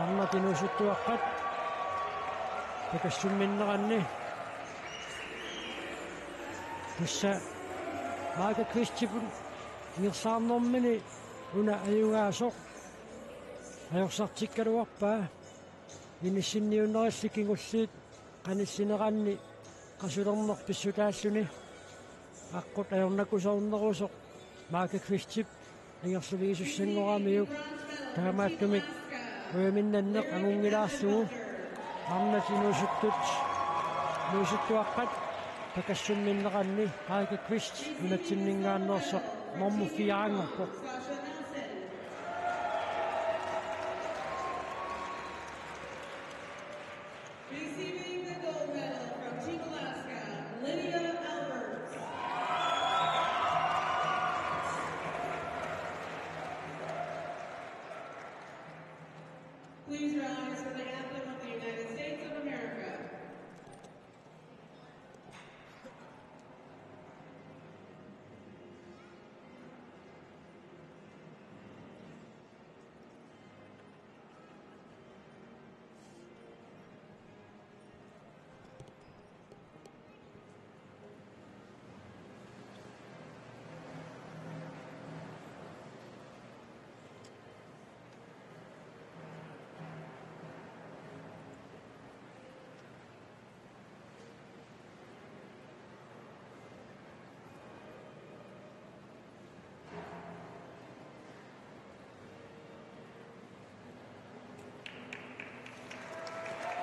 Arnat inuusuttuaqqat pakassumminneranni tassa Mike Christip ingerlaarnermini una ajugaasoq ajorsartikkaluarpaa. Inissinniunnerilli kingulliit qanillineranni qasulerneq pissutaalluni aqqut ajornakusoornerusoq Mike Christip ingerlavigisussanngoramiuk. Taamaattumik ujaminnanneq angunngilaarlugu arnat inuusuttut, inuusuttuaqqat pakassumminneranni Mike Christ nunatsinninngaanneersoq normu fire-nngorpoq. Receiving the gold medal from Team Alaska, Lydia Alberts. Please rise for the anthem of the United States of America.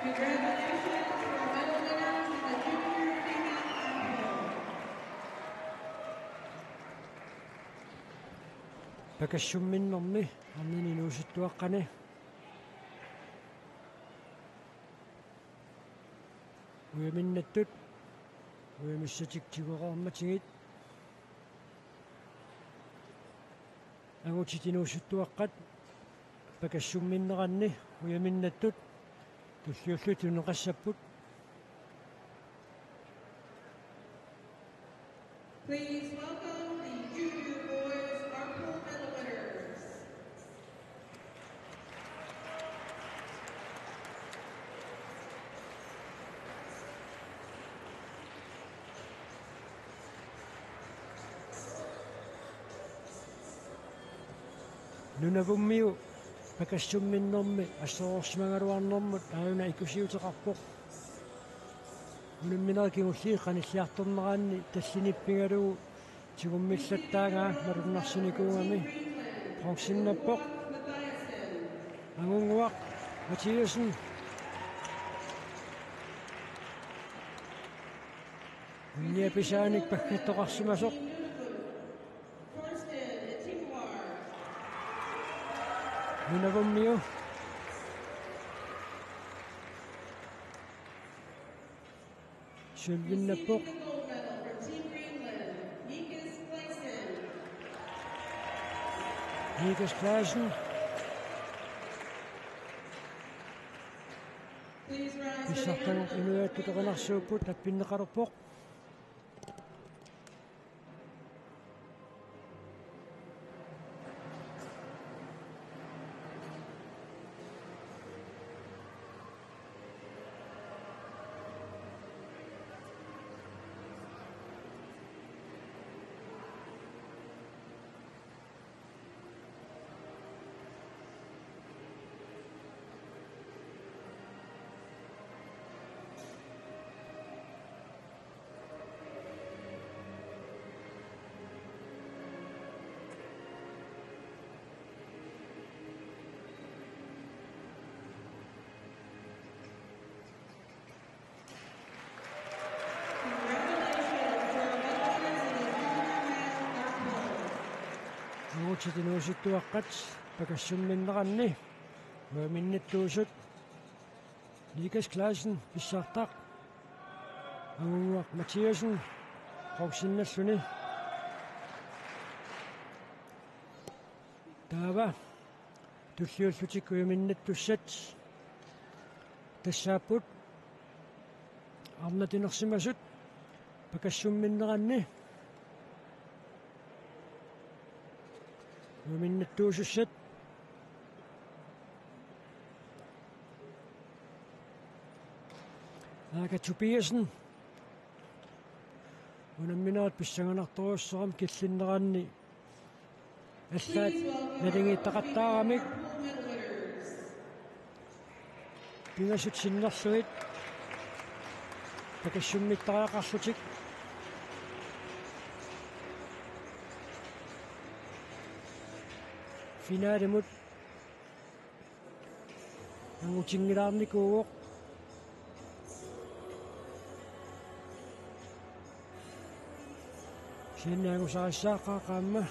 Congratulations to our medal winners in the junior female armbar. Pakassumminnermi arnani inuusuttuaqqani ujaminnattut ujamassatik tigoreermatigit angutit inuusuttuaqqat pakassumminneranni ujaminnattut tulliullutik tunineqassapput. Please welcome the junior boys armbar medal winners. Nunavummiu pakassumminnermi assorsimagaluarnermut aajuna ikusiuteqarpoq. Unamminerit kingulliit qanilliartorneranni tallinippigalugu tigummillattaagaat malunnarsinikuugami bronzennappoq Angunnguaq Mathiassen. Unniapisaanik paggattoqarsimasoq. Nunavummiu sølvinnappoq Niklas Clausen. Pissartanut inuiattut erinarsuupput, tappinneqalerpoq. Angutit inuusuttuaqqat pakassumminneranni ujaminnattut Niklas Clausen pissartaq. Angunnguaq Mathiassen bronzennalluni. Taava tulliullutik ujaminnattut tassaapput arnat inersimasut pakassumminneranni ujaminnattut. Aaka Tobiassen unamminerit pissanganartorujussuarmik killinneranni allaat naligiittaqattaaramik pingasut sinnerlugit pakassummittariaqarlutik finalimut angutinngilaarnikuuvoq. Kisianni angusarissaaqaaq aamma.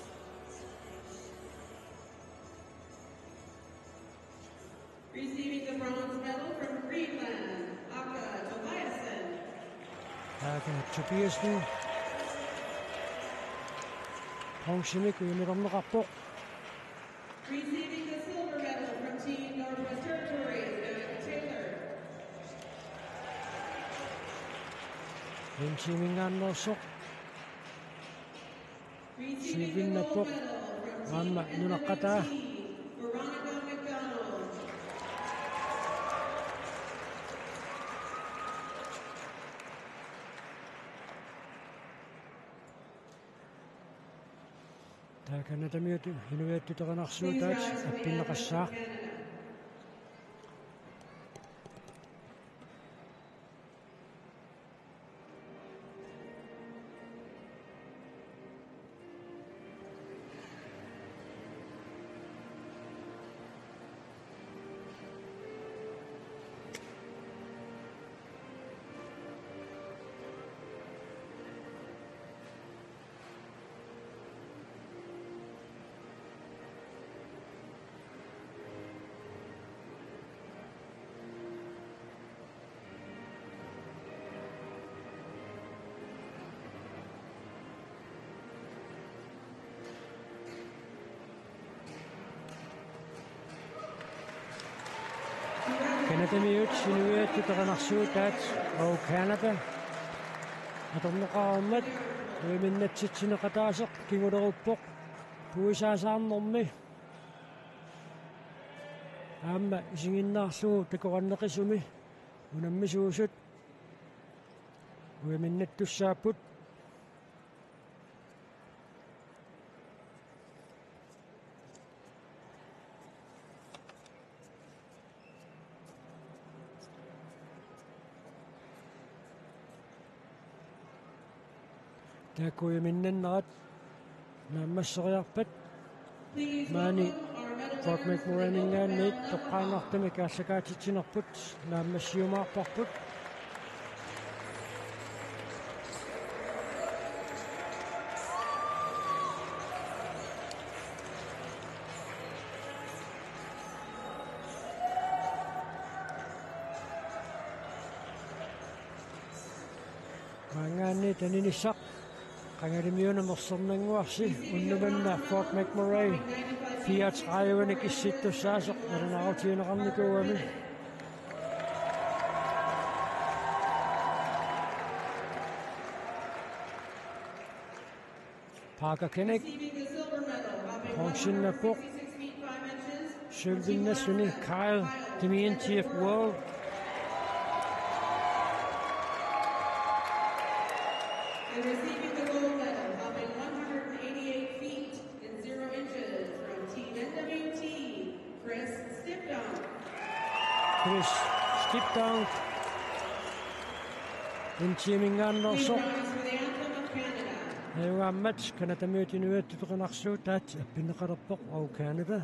Receiving the bronze medal from Greenland, Akka Tobiassen. Akka Tobiassen bronzemik ujamilerneqarpoq. Receiving the silver medal from Team Northwest Territories, Eric Taylor. Team Teaminngaanneersoq sølvinnappoq aamma nunaqqataa. Receiving the gold medal from Team Northwest Territories, Veronica McDonald. Taakana tamaat inuiattut erinarsuutaat appinneqassaaq. Akademiut inuiattut erinarsuutaat Air Canada atorneqareermat uiminnatsitsineqataasoq kinguleruppoq puisaasaarnermi aamma isiginnaarlugu takoranneqisumi unammisuusut uiminnattussaapput. Taakku uiminnannerat naammasseriarpat maani Fort McMurray-minngaanniit toqqaannartumik aallakaatitsinerput naammassiumaarparput. Maanngaanniit aninissaq qangalimiuna mersernannguarsi unnuk manna Fort McMurray fireogtredive-nik issittussaasoq nalunaarutigineqarnikuugami. Parker Kennick, bronzennappoq. Sølvinnassuni Kyle Dementief World. And receiving the gold medal, hopping one hundred eighty-eight feet and zero inches from Team N W T, Chris Stipdonk. Chris Stipdonk. N-tiimingaanneersoq. Ajugaammat Canadamiut inuiattut erinarsuutaat appinneqalerpoq Air Canada.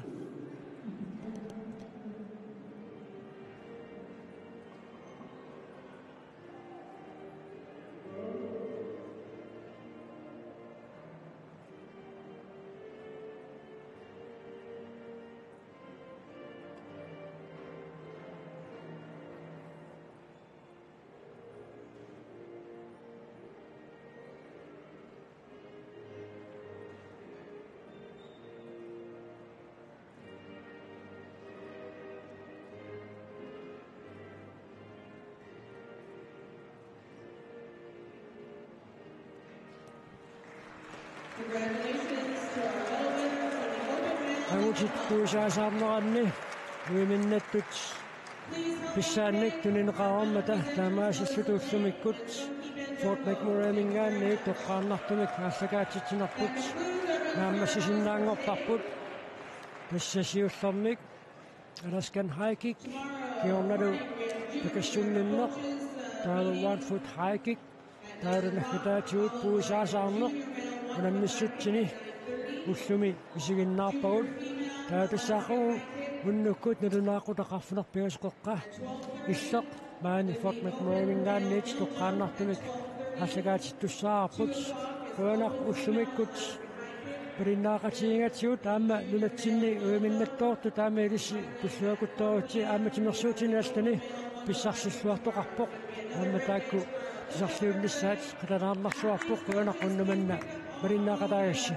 Angutit puisaasaarneranni uiminnattut pissaannik tunineqareermata taamaasilluta ullumikkut Fort McMurray-minngaanniit toqqaannartumik aallakaatitsinerput naammassisinnaanngorparput. Tassa siullermik Alaskan High Kick, kingornalu pakassunninneq, taava One Foot High Kick, taavalu naggataatigut puisaasaarneq, unammissutsini ullumi isiginnaarpagut, taava tassa aqagu unnukkut nalunaaqutaq arfineq-pingasut qeqqa, illeq maani Fort McMurray-minngaanniit toqqaannartumik aallakaatittussaavarput, qujanaq ullumikkut malinnaaqatigigatigut aamma nunatsinni uiminnattooruttut aamma ilissi tulluakuttooritsi aamma timersuutini allani pissarsilluartoqarpoq aamma taakku tusarliunnissaat qilanaarnarluarpoq qujanaq unnuk manna malinnaaqataagassi.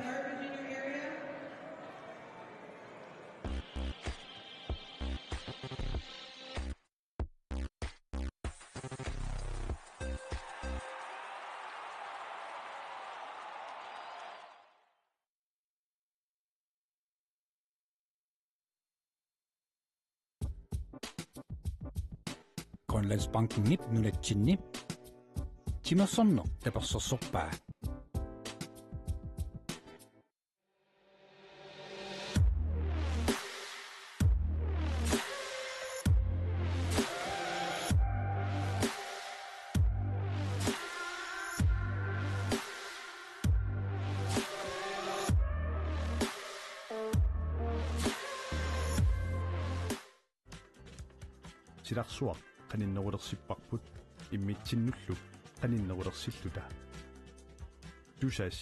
Grønlandsbankenip nunatsinni timersorneq tapersersorpaa. Silarsuaq qaninnerulersipparput immitsinnullu qaninnerulersilluta. Tusass.